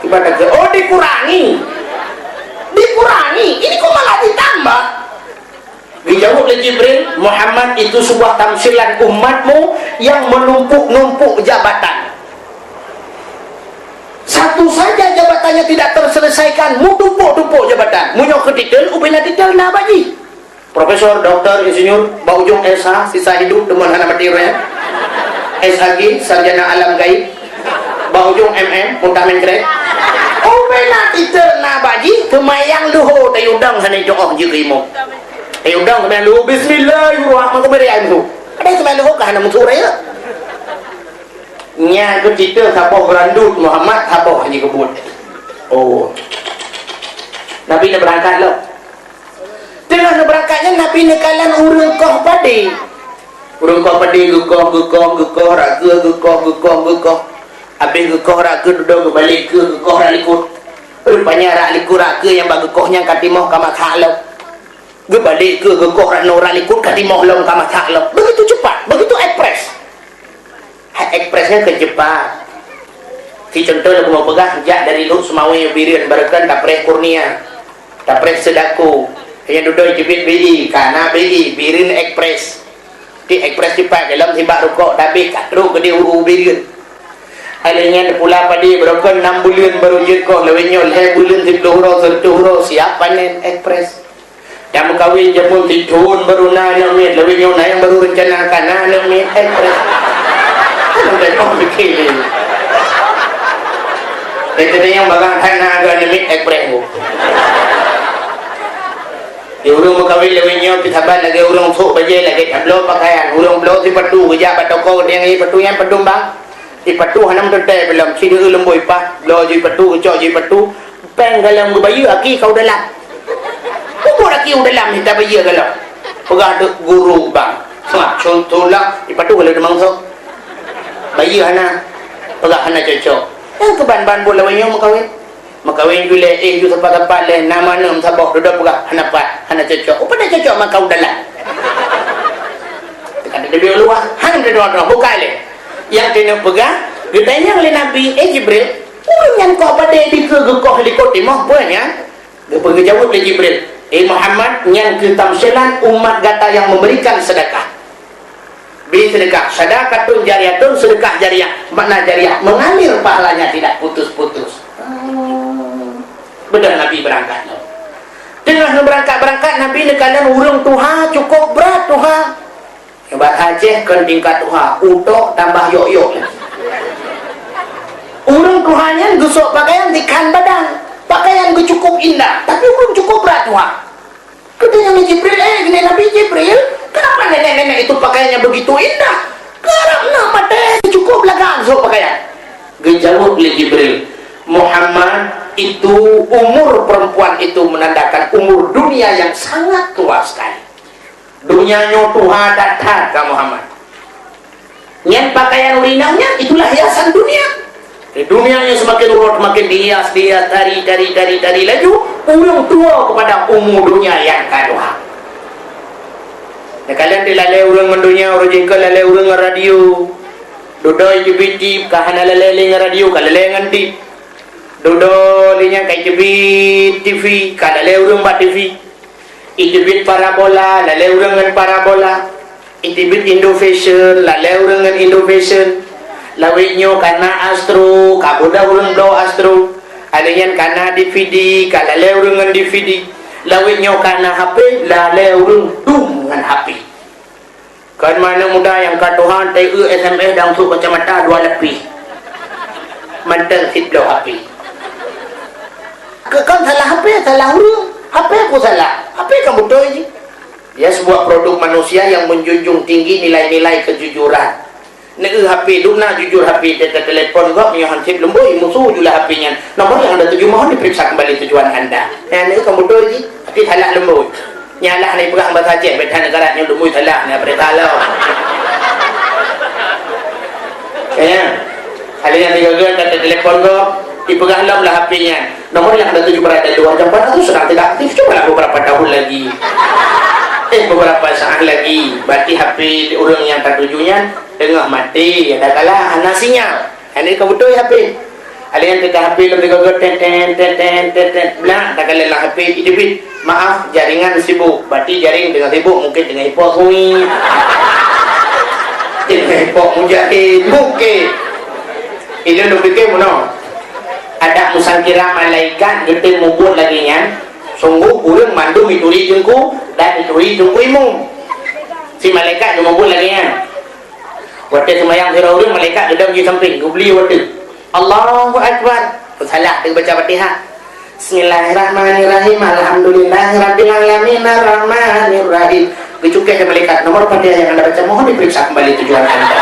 Ibarat kata, oh, dikurangi. Dikurangi. Ini kok malah ditambah? Dijawab lé Jibril, "Muhammad, itu sebuah tamsilan umatmu yang menumpuk-numpuk jabatan. Satu saja jabatannya tidak terselesaikan, meutumpuk-tumpuk jabatan. Meunyoe keu titel, ubena titel na bak jih. Profesor, doktor, insinyur, bak ujong S H, sisa hidup, teuma hana mati roh nyan. S H G, sarjana alam gaib. Bak ujong M M, muntah mencret. Ubena titel na bak jih, teuma nyang luho tayue dong hana jioh jeuet keu imum. Tayue dong teuma luho, bismillahirrahmanirrahim. Padahai teuma luho ka hana meusurai. Nyan keu titel saboh geurandut Muhammad, saboh jih keubuet. Oh. Nabi na beurangkat lom. Teungoh neubeurangkat nyan, Nabi neukalon ureuëng koh padé. Ureuëng koh padé geukoh, geukoh, geukoh, rakeue geukoh, geukoh, geukoh. Abéh geukoh rakeue, dudoe geubalek keue geukoh rak likot. Rupanya rak likot rakeue nyang bak geukoh nyan ka timoh ka masak lom. Geubalek keue geukoh rak noe rak likot ka timoh lom ka masak lom. Begitu cepat, begitu ekspres. Hai, ekspres nyan keu cepat. Si contoh lôn peugah, jak dari Lhokseumawe u Bireuen, barokon tapreh Kurnia, tapreh Seudako, nyang dudoe jeuet B I, ka na B I, Bireuen Ekspres. Di ekspres cepat, dalam sibak rukok, tabeh ka trok keudeh u Bireuen. Hai lheueh nyan pula padé, barokon nam buleuen barô jeuet koh, lawét nyoe lhée buleuen, siplôh uroe, seureutôh uroe, siap panen, ekspres. Nyang meukawen jameun sithon barô na aneuk miet, lawét nyoe na nyang barô reuncana ka na aneuk miet, ekspres. Kan udah nyoe pikir lé. Dan tadi nyang barang hana aneuk miet, ekspres bu. Di ureuëng meukawen lawét nyoe pih saban lagée ureuëng sôk bajée, lagée tabloe pakaian, ureuëng bloe sipatu geujak bak toko, geutanyoe sipatu nyan padum bang. Sipatu hana meuteuntée peulom, sideueu leumboi pah, bloe jih patu, geucok jih patu, péng galom geubayeue, aki ka u dalam. Peubuet aki u dalam, mita bayeue galom. Peugah deuek guru bang. Seumah, contoh lah, sipatu galom teumangso. Bayeue hana, peugah hana cocok. Nyang keuban ban buet lawét nyoe meukawen. Meukawen ju lé, éh ju sapat-sapat lé, na manö meusaboh, dudoe peugah hana pat, hana cocok. Upada cocok maka u dalam. Teuka teubiet luwah, hana teudoa-doa, bukai lé. Nyang keuneuk peugah, geutanyong lé Nabi, "Eh Jibril, ureuëng nyan koh padé dikeue geukoh likot timoh peue nyan?" Geupeugah geujaweueb lé Jibril, "Eh Muhammad, nyan keuh tamsilan umat gata nyang memberikan sedekah." Bri sedekah, sadaqatun jariyatun, sedekah jariah. Makna jariah, mengalir pahalanya tidak putus-putus. Beudôh Nabi beurangkat lom. Teungoh neubeurangkat-beurangkat, Nabi neukalon ureuëng tuha cukôp brat tuha. Nibak Aceh kon tingkat tuha, utok tambah yok-yok. Ureuëng tuha nyan geusok pakaian dikhan badan. Pakaian geucukôp indah, tapi ureuëng cukôp brat tuha. Geutanyong lé Jibril, "Eh, Nabi Jibril, kenapa nenek-nenek itu pakaiannya begitu indah? Karab na maté cukôp lagak geusok pakaian." Geujaweueb lé Jibril, "Muhammad, itu umur perempuan itu menandakan umur dunia yang sangat tua sekali." Donya nyoe tuha that-that ka Muhammad. Nyan pakaian ureuëng inong nyan, itulah hiasan dunia. Di dunia nyang seumaken uroe seumaken dihias, dihias, tari, tari, tari, tari, laju ureuëng tuwoe keupada umu dunia nyang ka tuha. Neukalon di lalée ureuëng ngon donya, uroe jih ka lalée ureuëng ngon radio. Dudoe teubiet TV, ka hana lalée lé ngon radio, ka lalée ngon TV. Dudoe lé nyan ka teubiet TV, ka lalée ureuëng bak TV. Iteubiet parabola, lalée ureuëng ngon parabola. Iteubiet Indo Fashion, lalée ureuëng ngon Indo Fashion. Lawét nyoe ka na Astro, ka beudôh ureuëng bloe Astro. Alèh nyan ka na DVD, ka lalée ureuëng ngon DVD. Lawét nyoe ka na HP, lalée ureuëng dum ngon HP. Kon aneuk muda nyang ka tuha, teu SMS dan sôk kacamata dua lapéh. Mantong cit bloe HP. Kon salah HP, salah ureuëng. HP peue salah? HP kan beutôi jih. Dia sebuah produk manusia yang menjunjung tinggi nilai-nilai kejujuran. Neu HP, dum na jujur HP, te-, te-, telepon gob, meunyoe han sép leumbôi, musoh ju lah HP nyan. Nomor yang anda tuju mohon diperiksa kembali tujuan anda. Nyan neu kan beutôi jih, tapi salah leumbôi. Nyan lah na ipeugah basa Aceh, beda negara nyoe leumbôi salah, na berita lo. Ya. Ada yang tiga geng kata telepon gob, ipeugah lom lah HP nyan. Nomor yang anda tuju berada di luar jangkauan atau sedang tidak aktif, cobalah beberapa tahun lagi. Eh, beberapa saat lagi, berarti HP ureuëng nyang tatuju nyan teungoh maté, ada kala hana sinyal. Hana ka beutôi HP. Ada nyang teuka HP lom digogo, ten, ten, ten, ten, ten, ten. Nah, takalon lam HP, iteubiet. Maaf, jaringan sibuk. Berarti jaring teungoh sibuk, mungkin teungoh ipok kui. Teungoh ipok mujahid, mungkin. Ilôn lôn pike meunoe. Adak meusangkira malaikat geutem mubuet lagée nyan, sungguh ureuëng mandum ituri teungku dan ituri teungku imum. Si malaikat geumubuet lagée nyan. Watée seumayang sidroe ureuëng, malaikat geudong di sampéng, geubli watée. Allahu Akbar. Salah teubaca Fatihah. Bismillahirrahmanirrahim. Alhamdulillahirabbil alamin, arrahmanirrahim. Geucukée lé malaikat, nomor Fatihah yang anda baca mohon diperiksa kembali tujuan anda.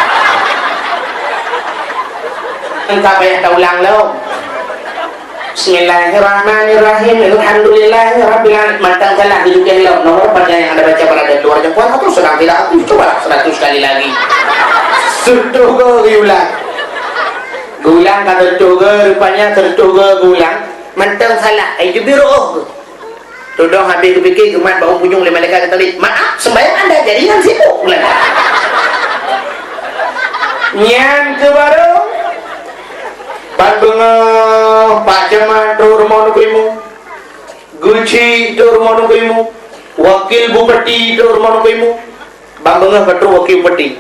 Engka payah taulang lom. Bismillahirrahmanirrahim. Alhamdulillahirabbil alamin. Mantong salah geucukée lom. Nomor Fatihah yang anda baca berada di luar jangkauan atau sedang tidak aktif. Cobalah seratus kali lagi. Seutuh go geuulang. Geuulang ka seutuh go, rupanya seutuh go geuulang. Mantong salah. Ai jubir oh. Tudong habéh geupike geumat bak ujong lé malaikat geuteubiet, "Maaf, sembahyang anda jaringan sibuk," ulang. Nyan keuh barô ban beungoh Pak Camat trok rumoh Teungku Imum, Geuchik trok rumoh Teungku Imum, Wakil Bupati trok rumoh Teungku Imum. Ban beungoh ka trok Wakil Bupati.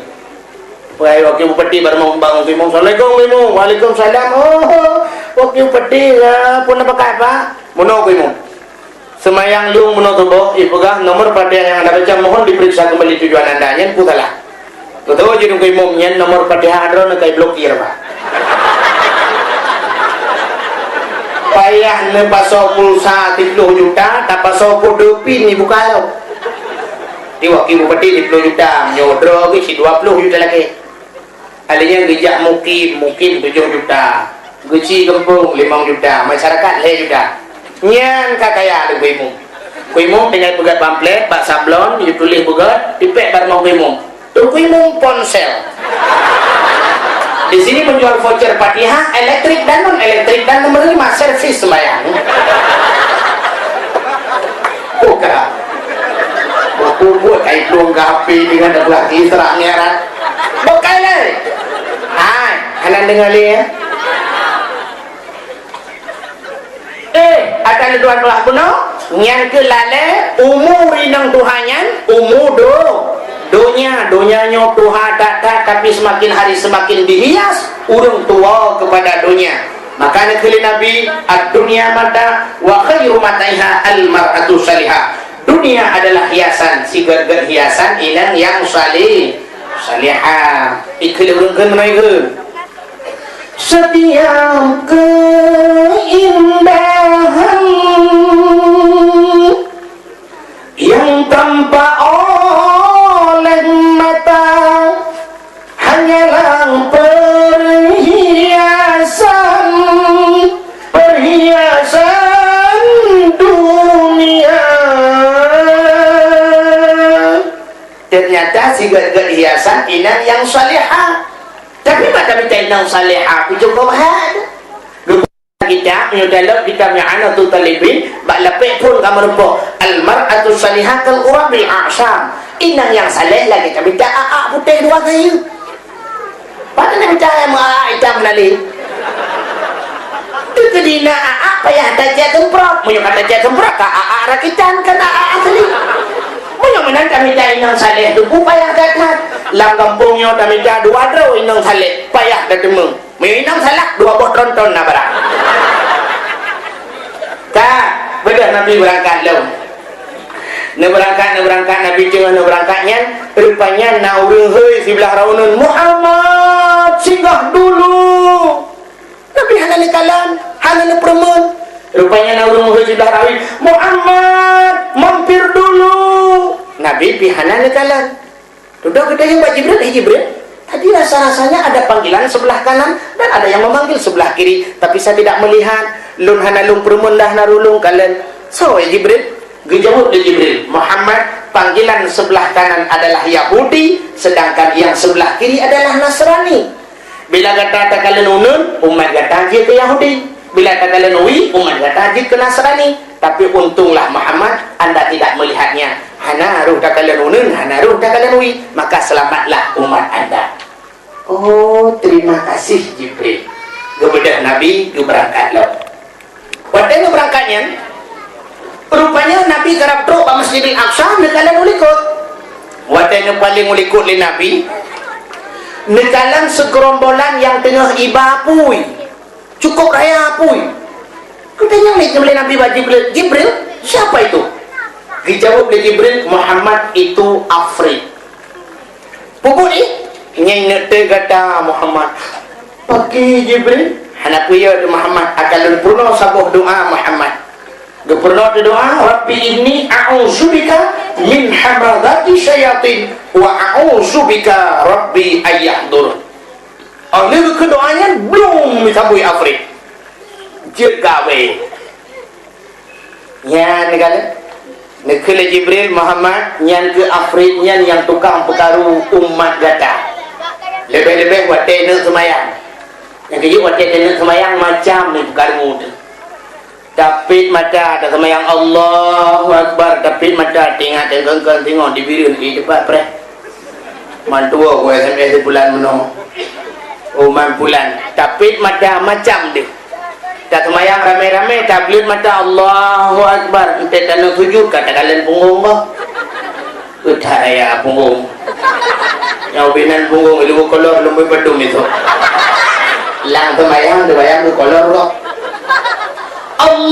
Peuhai Wakil Bupati bak rumoh Teungku Imum, "Assalamualaikum, Teungku Imum." "Waalaikumsalam." "Oh, Wakil Bupati, ya, peue na pakai, Pak?" "Meunoe, Teungku Imum. Seumayang lôn meunoe suboh, ipeugah nomor Fatihah nyang anda baca mohon diperiksa kembali tujuan anda." Nyan peue salah. Beutôi jih Teungku Imum, nyan nomor Fatihah droeneuh ka iblokir, Pak. Payah neupasoe pulsa siplôh juta, tapasoe kode pin ibuka lom. Di Wakil Bupati siplôh juta, meunyoe droe geuh cit dua plôh juta lagée. Alèh nyan geujak Mukim, Mukim tujoh juta. Geuchik Geumpông limong juta, masyarakat lhèe juta. Nyan ka kaya lé Teungku Imum. Teungku Imum tinggai peugöt pamflet bak sablon, jituléh beugöt, ipék bak rumoh Teungku Imum. Teungku Imum ponsel. Di sini menjual voucher Fatihah, elektrik dan non elektrik dan menerima servis sembahyang. Buka. Buku buat ai plueng ka H P dengan dah belah Isra Mi'raj. Bukai lé. Hai, hana deungoe lé, ya. Eh, ata neutuan beulah bunoe, nyan keuh lalé umu rinong tuha nyan, umu do-, donya. Donya nyoe tuha that-that, tapi semakin hari semakin dihias ureuëng tuwoe keupada donya. Maka neukheun lé Nabi, "Ad-dunya mata wa khairu mataiha al-mar'atu salihah." Dunia adalah hiasan, sigét-gét hiasan inong nyang salih, salihah. Ikheun lé ureuëng kheun meunoe kheun. Setiap keindahan yang tampak oleh mata hanyalah perhiasan, perhiasan dunia. Ternyata sigét-gét hiasan inong nyang salihah. Tapi bak tamita inong salehah pih cukôp hai. Geupeugah kitab, meunyoe dalam kitab I'anatul Thalibin, bak lapék phôn ka meurumpok, "Al-mar'atu salihah kal ghurabil a'sam." Inong nyang saleh lagèe tamita a'ak putéh dua kayu. Padahai tamita nyang meu'a'ak itam lali. Teukeudi na a'ak payah tacèt seumprot. Meunyoe ka tacèt seumprot, ka a'ak rakitan, kon a'ak asli. Meunyoe meunan tamita inong saleh teungku payah that-that. Lam gampông nyoe tamita dua droe inong saleh, payah tateumé. Meunyoe inong salak, dua boh tronton na barang. Ka, beudôh Nabi beurangkat lom. Neubeurangkat, neubeurangkat, Nabi teungoh neubeurangkat nyan, rupanya na ureueng hôi siblah raunun, "Muhammad, singgah dulu!" Nabi hana neukalon, hana neupeureumeun. Rupanya na ureueng hôi siblah raunun, "Muhammad, mampir dulu!" Nabi pih hana neukalon. Dudoe geutanyoe bak Jibril, "Hai Jibril, tadi rasa-rasanya ada panggilan sebelah kanan dan ada yang memanggil sebelah kiri, tapi saya tidak melihat. Lôn hana lôn peureumeun dah na ureueng kalon. Soe, hai Jibril?" Geujaweueb lé Jibril, "Muhammad, panggilan sebelah kanan adalah Yahudi, sedangkan yang sebelah kiri adalah Nasrani. Bila gata takalon uneun, umat gata jeuet keu Yahudi. Bila takalon wie, umat gata jeuet keu Nasrani. Tapi untunglah Muhammad, anda tidak melihatnya. Hana roh takalon uneun, hana roh takalon wie, maka selamatlah umat anda." "Oh, terima kasih, Jibril." Geubeudôh Nabi geubeurangkat lom. Watèe geubeurangkat nyan, rupanya Nabi karab trok bak Masjidil Aqsa, neukalon u likot. Watèe neupaleng u likot lé Nabi, neukalon seugeurombolan nyang teungoh iba apui. Cukôp raya apui. Geutanyong lé Nabi bak Jibril, "Jibril, siapa itu?" Geujaweueb lé Jibril, "Muhammad itu Afrit." "Peue buet jih?" "Nyan neuteuek gata, Muhammad." "Pakri, Jibril?" "Hana peue, ya Muhammad, akan lôn peurunoe saboh doa, Muhammad." Geupeurunoe doa, "Rabbi inni a'udzubika min hamazati syayatin wa a'udzubika Rabbi an yahdurun." Oh, lheueh geukheun doa nyan, blum, geusabui Afrit. Jeuet gawé. Nyan kan? Neukheun lé Jibril, "Muhammad, nyan keuh Afrit nyan nyang tukang peukaru umat gata. Leubeh-leubeh watèe neuk seumayang. Nyang keujeuet watèe neuk seumayang macam ni peukaru teuh." Tapit mata, taseumayang, Allahu Akbar. Tapit mata, teuingat teungkon-kon singoh dibireuen di teumpat preh. Mantua ku S M S di bulan meunoe. Umat bulan. Tapit mata macam deuh. Taseumayang ramé-ramé, tableuet mata, Allahu Akbar. Enteuk taneuk sujud, ka takalon punggong bah. Peue that raya punggong. Nyang binan punggong ilmu kolor lom padum itu. Lam seumayang, seumayang tu kolor kok. Allahu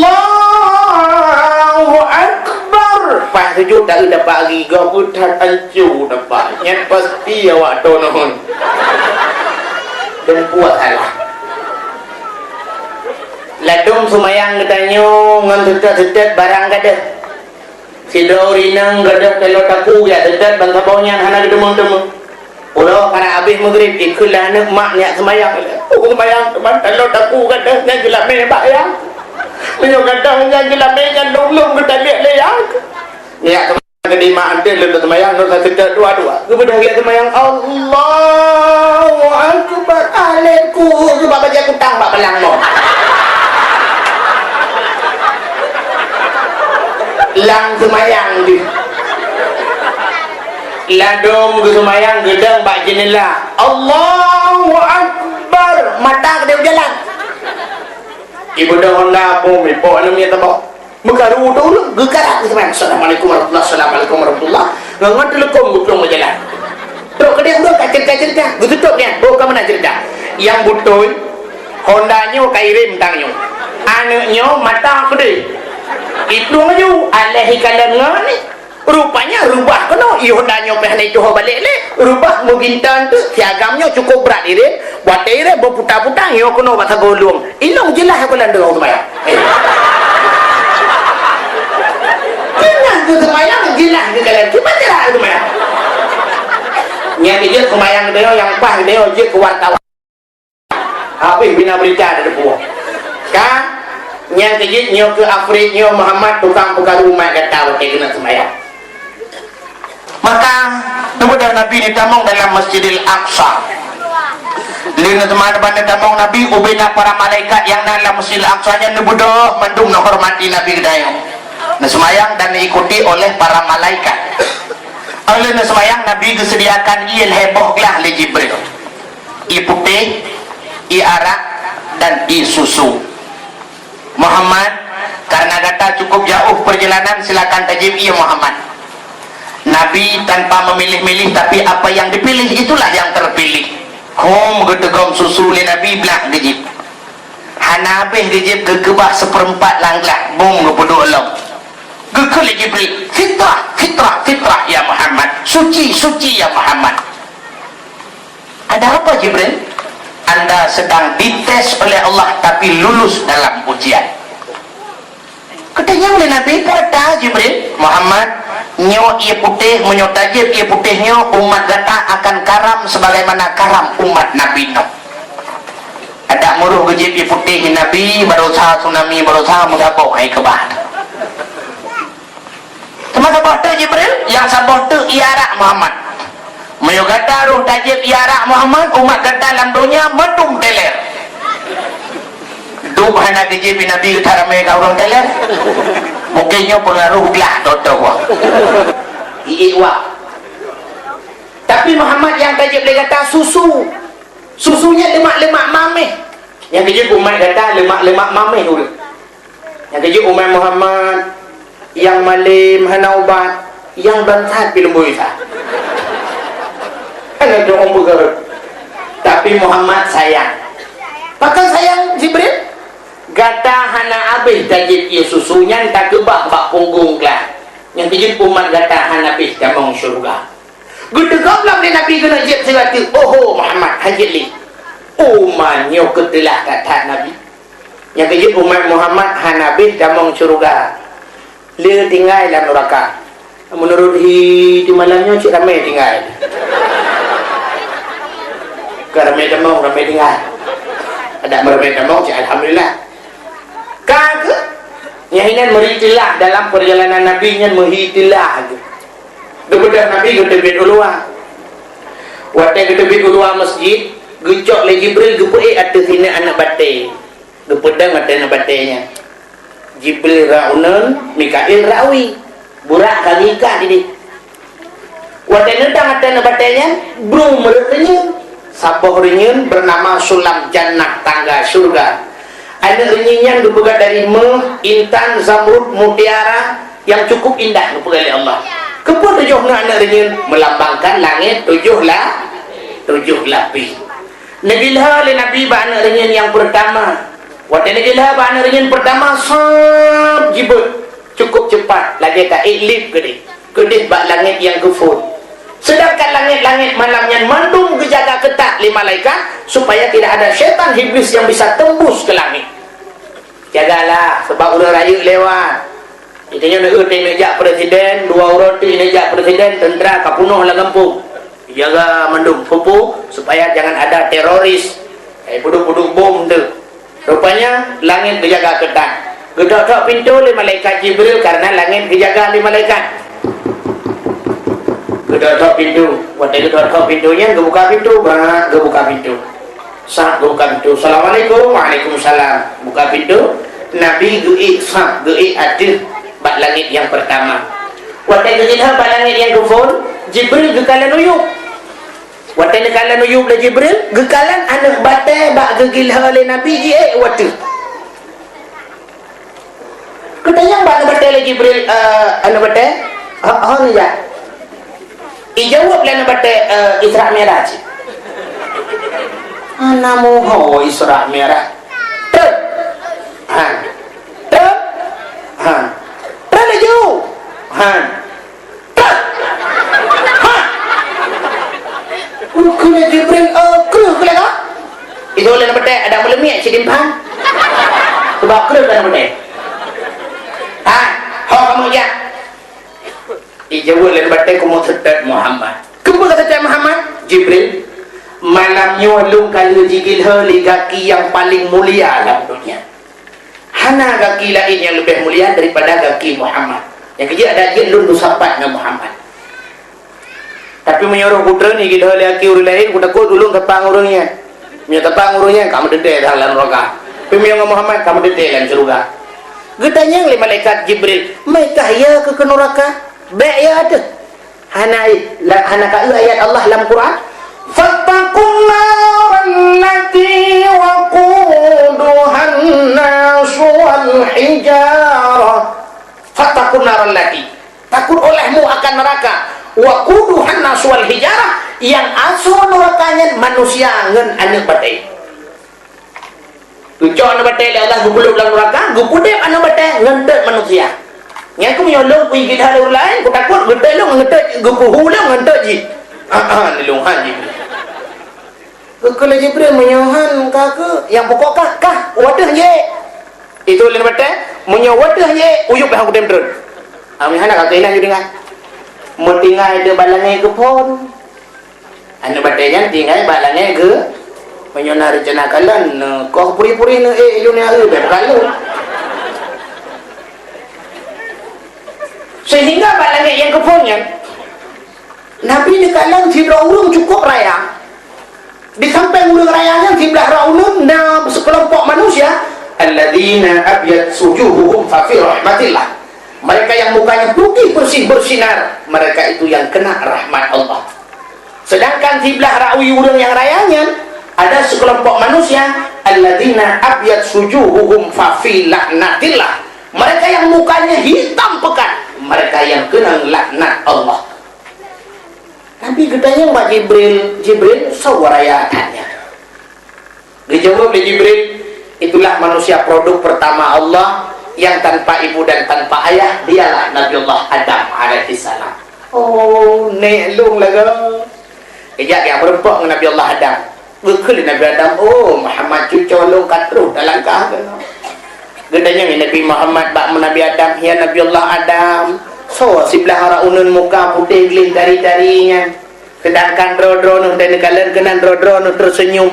Akbar. Pas sujud tak dapat lagi, gak peue that ancu dapat. Nyan pasti awak tonon. Dan puas Allah. Ladôm seumayang geutanyoe ngon seutôt-seutôt barang gadôh. Sidroe ureueng inong gadôh taloe taku jak seutôt ban saboh nyan hana geuteumeung-teumeung. Uroe karab abéh meugrib, ikheun lé aneuk mak nyak seumayang. Ku seumayang teuma taloe taku gadôh nyan geulamé bak yah. Meunyoe gadôh nyan geulamé nyan lôn-lôn geutaliek lé yah. Nyak seumayang geudeh mak, "Anté lôn seumayang, lôn ka seutôt dua-dua." Geubeudôh geuyak seumayang, Allahu Akbar. Alek ku, geuba bajèe kutang bak balang mo. Lam seumayang jih. Ladôm geuseumayang geudong bak jeunela. Allahu Akbar. Mata keudéh u jalan. Ibu dah honda pun, ibu anu minta bawa. Meukaru tu ureueng, geukarat geuseumayang. Assalamualaikum warahmatullah, assalamualaikum warahmatullah. Ngon, ngon teuleukom geuplueng bak jalan. Trok keudéh ureueng ka cerita-cerita, geututup nyan. Oh, ka meunan cerita. Nyang beutôi, honda nyoe ka irém tang nyoe. Aneuk nyoe mata keudéh. Iplueng laju, aléh ikalon ngon ni. Rupanya reubah keunoe, i honda nyoe pih hana ituho balek lé. Reubah meugintan teuk, si agam nyoe cukôp brat irém. Watèe irém beuputa-puta, nyoe keunoe bak sagoe lueng. Inong jeulaih aku lam deungoe seumayang. Eh. Inong tu seumayang jeulaih geukalon. Kiban jeulaih seumayang. Nyang jeuet seumayang deungoe, nyang paih deungoe jeuet keu wartawan. Habéh bina beurita di depan. Ka, nyang keujeuet nyoe keuh Afrit nyoe Muhammad tukang peukaru umat gata watèe keuneuk seumayang. Maka, teubeudôh Nabi ditamong dalam Masjidil Aqsa. Lheueh neuseumah bak neutamong Nabi, ubena para malaikat nyang na lam Masjidil Aqsa nyan neubeudôh mandum neuhormati Nabi geutanyoe. Neuseumayang dan neuikuti oleh para malaikat. Óh lheueh neuseumayang, Nabi geuseudiakan ié lhèe boh glah lé Jibril. Ié putéh, ié arak, dan ié susu. "Muhammad, karena gata cukup jauh perjalanan, silakan tajieb ié Muhammad." Nabi tanpa memilih-milih, tapi apa yang dipilih itulah yang terpilih. Hom geuteugom susu lé Nabi, blah geujieb. Hana habéh geujieb, geukeubah seupeurempat lam glah, bom geupeuduek lom. Geukheun lé Jibril, "Fitrah, fitrah, fitrah ya Muhammad. Suci, suci ya Muhammad." "Ada apa, Jibril?" "Anda sedang dites oleh Allah, tapi lulus dalam ujian." Geutanyong lé Nabi, "Peue ata, Jibril?" "Muhammad, nyoe ié putéh, meunyoe tajieb ié putéh nyoe, umat gata akan karam sebagaimana karam umat Nabi Nuh." Adak meuruh geujieb ié putéh Nabi, barosa tsunami, barosa meusaboh hai keubah. Teuma saboh teuk Jibril, nyang saboh teuk ié arak Muhammad. Meunyoe gata roh tajieb ié arak Muhammad, umat gata lam donya mandum teler. Dum hana geujieb Nabi, gata ramé ka ureueng teler. Mungkin nyoe pengaruh glah, totoh wah. Ié wah. Tapi Muhammad nyang tajieb lé gata susu. Susu nyan lemak-lemak maméh. Nyang geujieb umat gata lemak-lemak maméh ureueng. Nyang geujieb umat Muhammad, nyang malem hana ubat, nyang bangsat pih leumbôi sa. Hana teuong peugah. Tapi Muhammad sayang. Pakon sayang Jibril? Gata hana habéh tajieb ié susu nyan takeubah bak punggong glah. Nyang geujieb umat gata hana habéh tamong syeuruga. Geuteugom lom lé Nabi keuneuk jieb sibateue, "Oho Muhammad, hana jieb lé. Uma nyoe keuteulah that-that Nabi." Nyang geujieb umat Muhammad hana habéh tamong syeuruga. Le tinggai lam nuraka. Meunurot hi di malam nyoe cit ramé tinggai. Ka ramé tamong, ramé tinggai. Adak meuramé tamong cit alhamdulillah. Ka keuh? Nyang inan meuri teulah dalam peurjalanan Nabi nyan meuhi teulah keuh. Geubeudôh Nabi geuteubiet u luwa. Watée geuteubiet u luwa masjid, geucok lé Jibril geupeuék ateueh sineuk aneuk batée. Geupeudong ateueh aneuk batée nyan. Jibril rot uneun, Mikail rot wie. Burak ka geuikat idéh. Watée neudong ateueh aneuk batée nyan, brung meureuet reunyeun. Saboh reunyeun beunama Sulam Jannah, tangga syeuruga. Aneuk reunyeun nyan geupeugah dari méuh, intan, zamrud, mutiara nyang cukup indah geupeugah lé Allah. Keupeue tujoh na aneuk reunyeun? Meulambangkan langét tujoh la-, tujoh lapéh. Neugeulhée lé Nabi bak aneuk reunyeun nyang peurtama. Watée neugeulhée bak aneuk reunyeun peurtama, sab jibeuet, cukup cepat, lagée taék lieb keudeh. Keudeh bak langét nyang keuphon. Sedangkan langét-langét malam nyan mandum geujaga keutat lé malaikat, supaya tidak ada syaitan iblis yang bisa tembus ke langit. Jagalah, sebab ureuëng rayeuk lewat. Geutanyoe neueu teuh neujak presiden, dua uroe teuk neujak presiden, tentara ka peunoh lam gampông. Jaga mandum, peue-peue, supaya jangan ada teroris. Eh, peuduek-peuduek bom tu. Rupanya, langét geujaga keutat. Geutok-tok pintoe lé malaikat Jibril karena langét geujaga lé malaikat. Geutok-tok pintoe. Watée geutok-tok pintoe nyan, geubuka pintoe, brat, geubuka pintoe. Sab geubuka pintoe. "Assalamualaikum." "Waalaikumsalam." Buka pintoe. Nabi geuék sab, geuék ateueh bak langét nyang peurtama. Watée geuék sab bak langét nyang keuphon, Jibril geukalon u yueb. Watée neukalon u yueb lé Jibril, geukalon aneuk batée bak geugeulhée lé Nabi jiék u ateueh. Geutanyong bak aneuk batée lé Jibril, "Eh, aneuk batée, ho, ho neujak?" Ijaweueb lé aneuk batée, "Eh, Isra Mi'raj." Hana muho Isra Mi'raj. Trok. Han. Trok. Han. Trok laju. Han. Trok. Han. Ukeue lé Jibril, "Oh, kreueh keu lé ka?" Itu lé aneuk batée, "Adak meuleumiek cit dimphan." Sebab kreueh keu aneuk batée. "Han, ho kamoe jak." Ijaweueb lé aneuk batée, "Kamoe seutôt Muhammad." "Keupeue ka seutôt Muhammad?" "Jibril, malam nyoe lôn ka lheueh jigeulhée lé gaki nyang paleng mulia lam donya. Hana gaki laén nyang leubeh mulia daripada gaki Muhammad. Nyang keujeuet adak jeuet lôn beusapat ngon Muhammad. Tapi meunyoe roh putroe nyoe geulhée lé gaki ureuëng laén, kutakot ulôn sapat ngon ureuëng nyan." Meunyoe teupang ureuëng nyan, ka meudedeh lam nuraka. Tapi meunyoe ngon Muhammad, ka meudedeh lam syeuruga. Geutanyong lé malaikat Jibril, "Meukah ya keu, keu nuraka?" "Bék ya ateueh." Hana, la-, hana ka eu ayat Allah lam Quran? "Fattaqun naral lati waquduhan nas wal hijarah." "Fattaqun naral lati." Takot olehmu akan neraka. "Waquduhan nas wal hijarah," nyang asoe nuraka nyan manusia ngon aneuëk batée. Geucok aneuëk batée lé Allah, geupeuleueb lam nuraka, geupeudeb aneuëk batée ngon teuet manusia. Nyan keuh meunyoe lôn kuiget hal ureuëng laén, kutakot geutot lôn ngon teuet, geupeuhu lôn ngon teuet jih. Ah, ah, lôn han jih. Geukheun lé Jibril, "Meunyoe han ka keuh, nyang pokok kah, kah, u ateueh jih." Itu lé batée, "Meunyoe u ateueh jih, u yup han kutem treun." Ami hana ka keuh inan ju tinggai. Meutinggai di bak langét geuphon. Aneuëk batée nyan tinggai bak langét geu-, meunyoe na reuncana kalon, neukoh puri-puri neu ék, ilôn nyang eu, bék kalon. Sehingga bak langét nyang geuphon nyan, Nabi neukalon sidroe ureuëng cukup raya. Di sampéng ureuëng raya nyan siblah droe uneuen na seukelompok manusia, "Alladzina abyad sujuhuhum fa fi rahmatillah." Mereka yang mukanya putih bersih bersinar, mereka itu yang kena rahmat Allah. Sedangkan siblah rawi ureuëng nyang raya nyan, ada seukelompok manusia, "Alladzina abyad sujuhuhum fa fi laknatillah." Mereka yang mukanya hitam pekat, mereka yang kena laknat Allah. Nabi geutanyong bak Jibril, "Jibril, soe raya that nyan?" Geujaweueb lé Jibril, "Itulah manusia produk pertama Allah yang tanpa ibu dan tanpa ayah, dialah Nabi Allah Adam alaihissalam." Oh, nék lôn lagée. Geujak geumeurumpok ngon Nabi Allah Adam. Geukheun lé Nabi Adam, "Oh, Muhammad, cucoe lôn ka troh talangkah keunoe." Geutanyong lé Nabi Muhammad bak Nabi Adam, "Ya Nabi Allah Adam, soe siblah droe uneuen muka putéh gleh tari-tari nyan? Sedangkan droe-droe neuh neukalon keunan droe-droe neuh teuseunyum."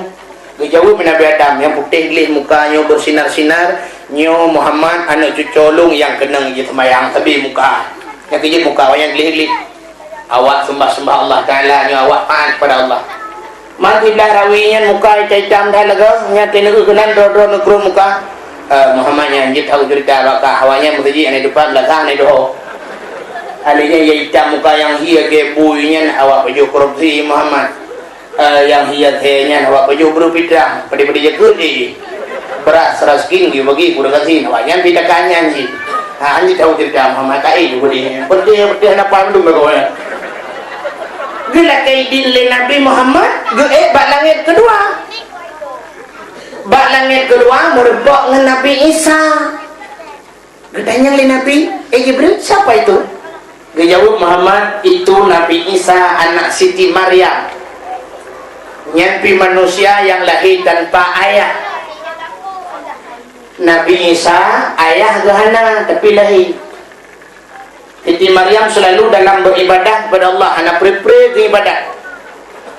Geujaweueb lé Nabi Adam, "Nyang putéh gleh muka nyoe beusinar-sinar, nyoe Muhammad, aneuëk cucoe lôn nyang keunong jiseumayang sabe muka. Nyang keu jeuet muka awak nyan gleh-gleh. Awak seumbah-seumbah Allah Taala, nyoe awak taát kepada Allah. Man siblah rawi nyan muka itam-itam that lagée, nyan teuneuk keunan droe-droe neukrot muka." "Eh, Muhammad, nyan jeuet hana cerita bak kah, awak nyan meuseujid hana dipat, beulasah hana didoho. Alèh nyan ya itam muka nyang hi lagée bui nyan awak pajoh korupsi, Muhammad. Eh, nyang hi lagée nyan awak pajoh breueh pitrang, padé-padé jakeuet jih. Beuras seratus kin geubagi keu ureueng gasien, awak nyan pitakan nyan jih." Ha, nyan tahu cerita Muhammad, ka ék ju beudeh. Beudeh, beudeh hana paham dum bak awak nyan. Geulakée idin lé Nabi Muhammad, geuék bak langét keudua. Bak langét keudua meurumpok ngon Nabi Isa. Geutanyong lé Nabi, "Eh Jibril, siapa itu?" Geujaweueb Muhammad, "Itu Nabi Isa, anak Siti Maryam. Nyan pih manusia nyang lahé tanpa ayah." Nabi Isa, ayah geuh hana, tapi lahé. Siti Maryam selalu dalam beribadah kepada Allah, hana pre-pre geuibadat.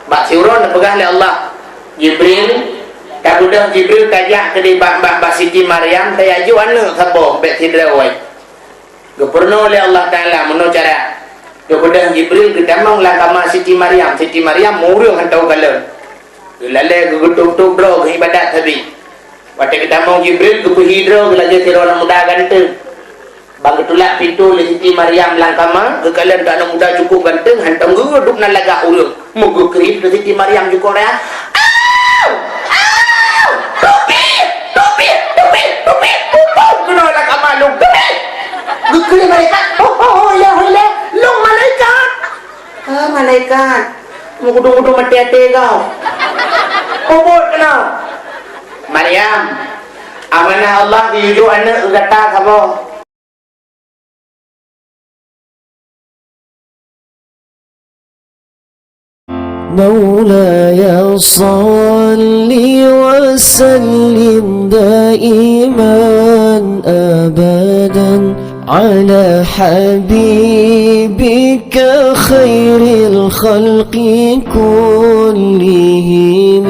Bak siuroe neupeugah lé Allah, "Jibril, tabeudôh Jibril tajak keudeh bak, bak, bak Siti Maryam, tajak jok aneuk saboh, bék sidroe." Geupeurunoe lé Allah Taala meunoe cara. Geubeudôh Jibril geutamong lam kama Siti Maryam. Siti Maryam ureueng hantom kalon. Geulalée geugeutôb-tôb droe geuibadat sabe. Watée geutamong Jibril geupeuhi droe geulakée sidroe aneuk muda ganteng. Ban geutulak pintoe lé Siti Maryam lam kama, geukalon aneuk muda cukup ganteng, hantom geuduek nan lagak ureueng. Meugeukriet lé Siti Maryam jukuk raya, "Au! Au! Tupih! Tupih! Tupih! Tupih! Muphom keunoe lam kama lôn! Tupih!" Geukheun malaikat, "Ho, ho, ho, ya, ho, ya, lôn malaikat!" "Ah, malaikat, meugudong-gudong maté até kau. Peubuet keunoe." "Maryam, amanah Allah geuyue jok aneuk keu gata saboh." مولاي صل وسلم دائما أبدا على حبيبك خير الخلق كلهم.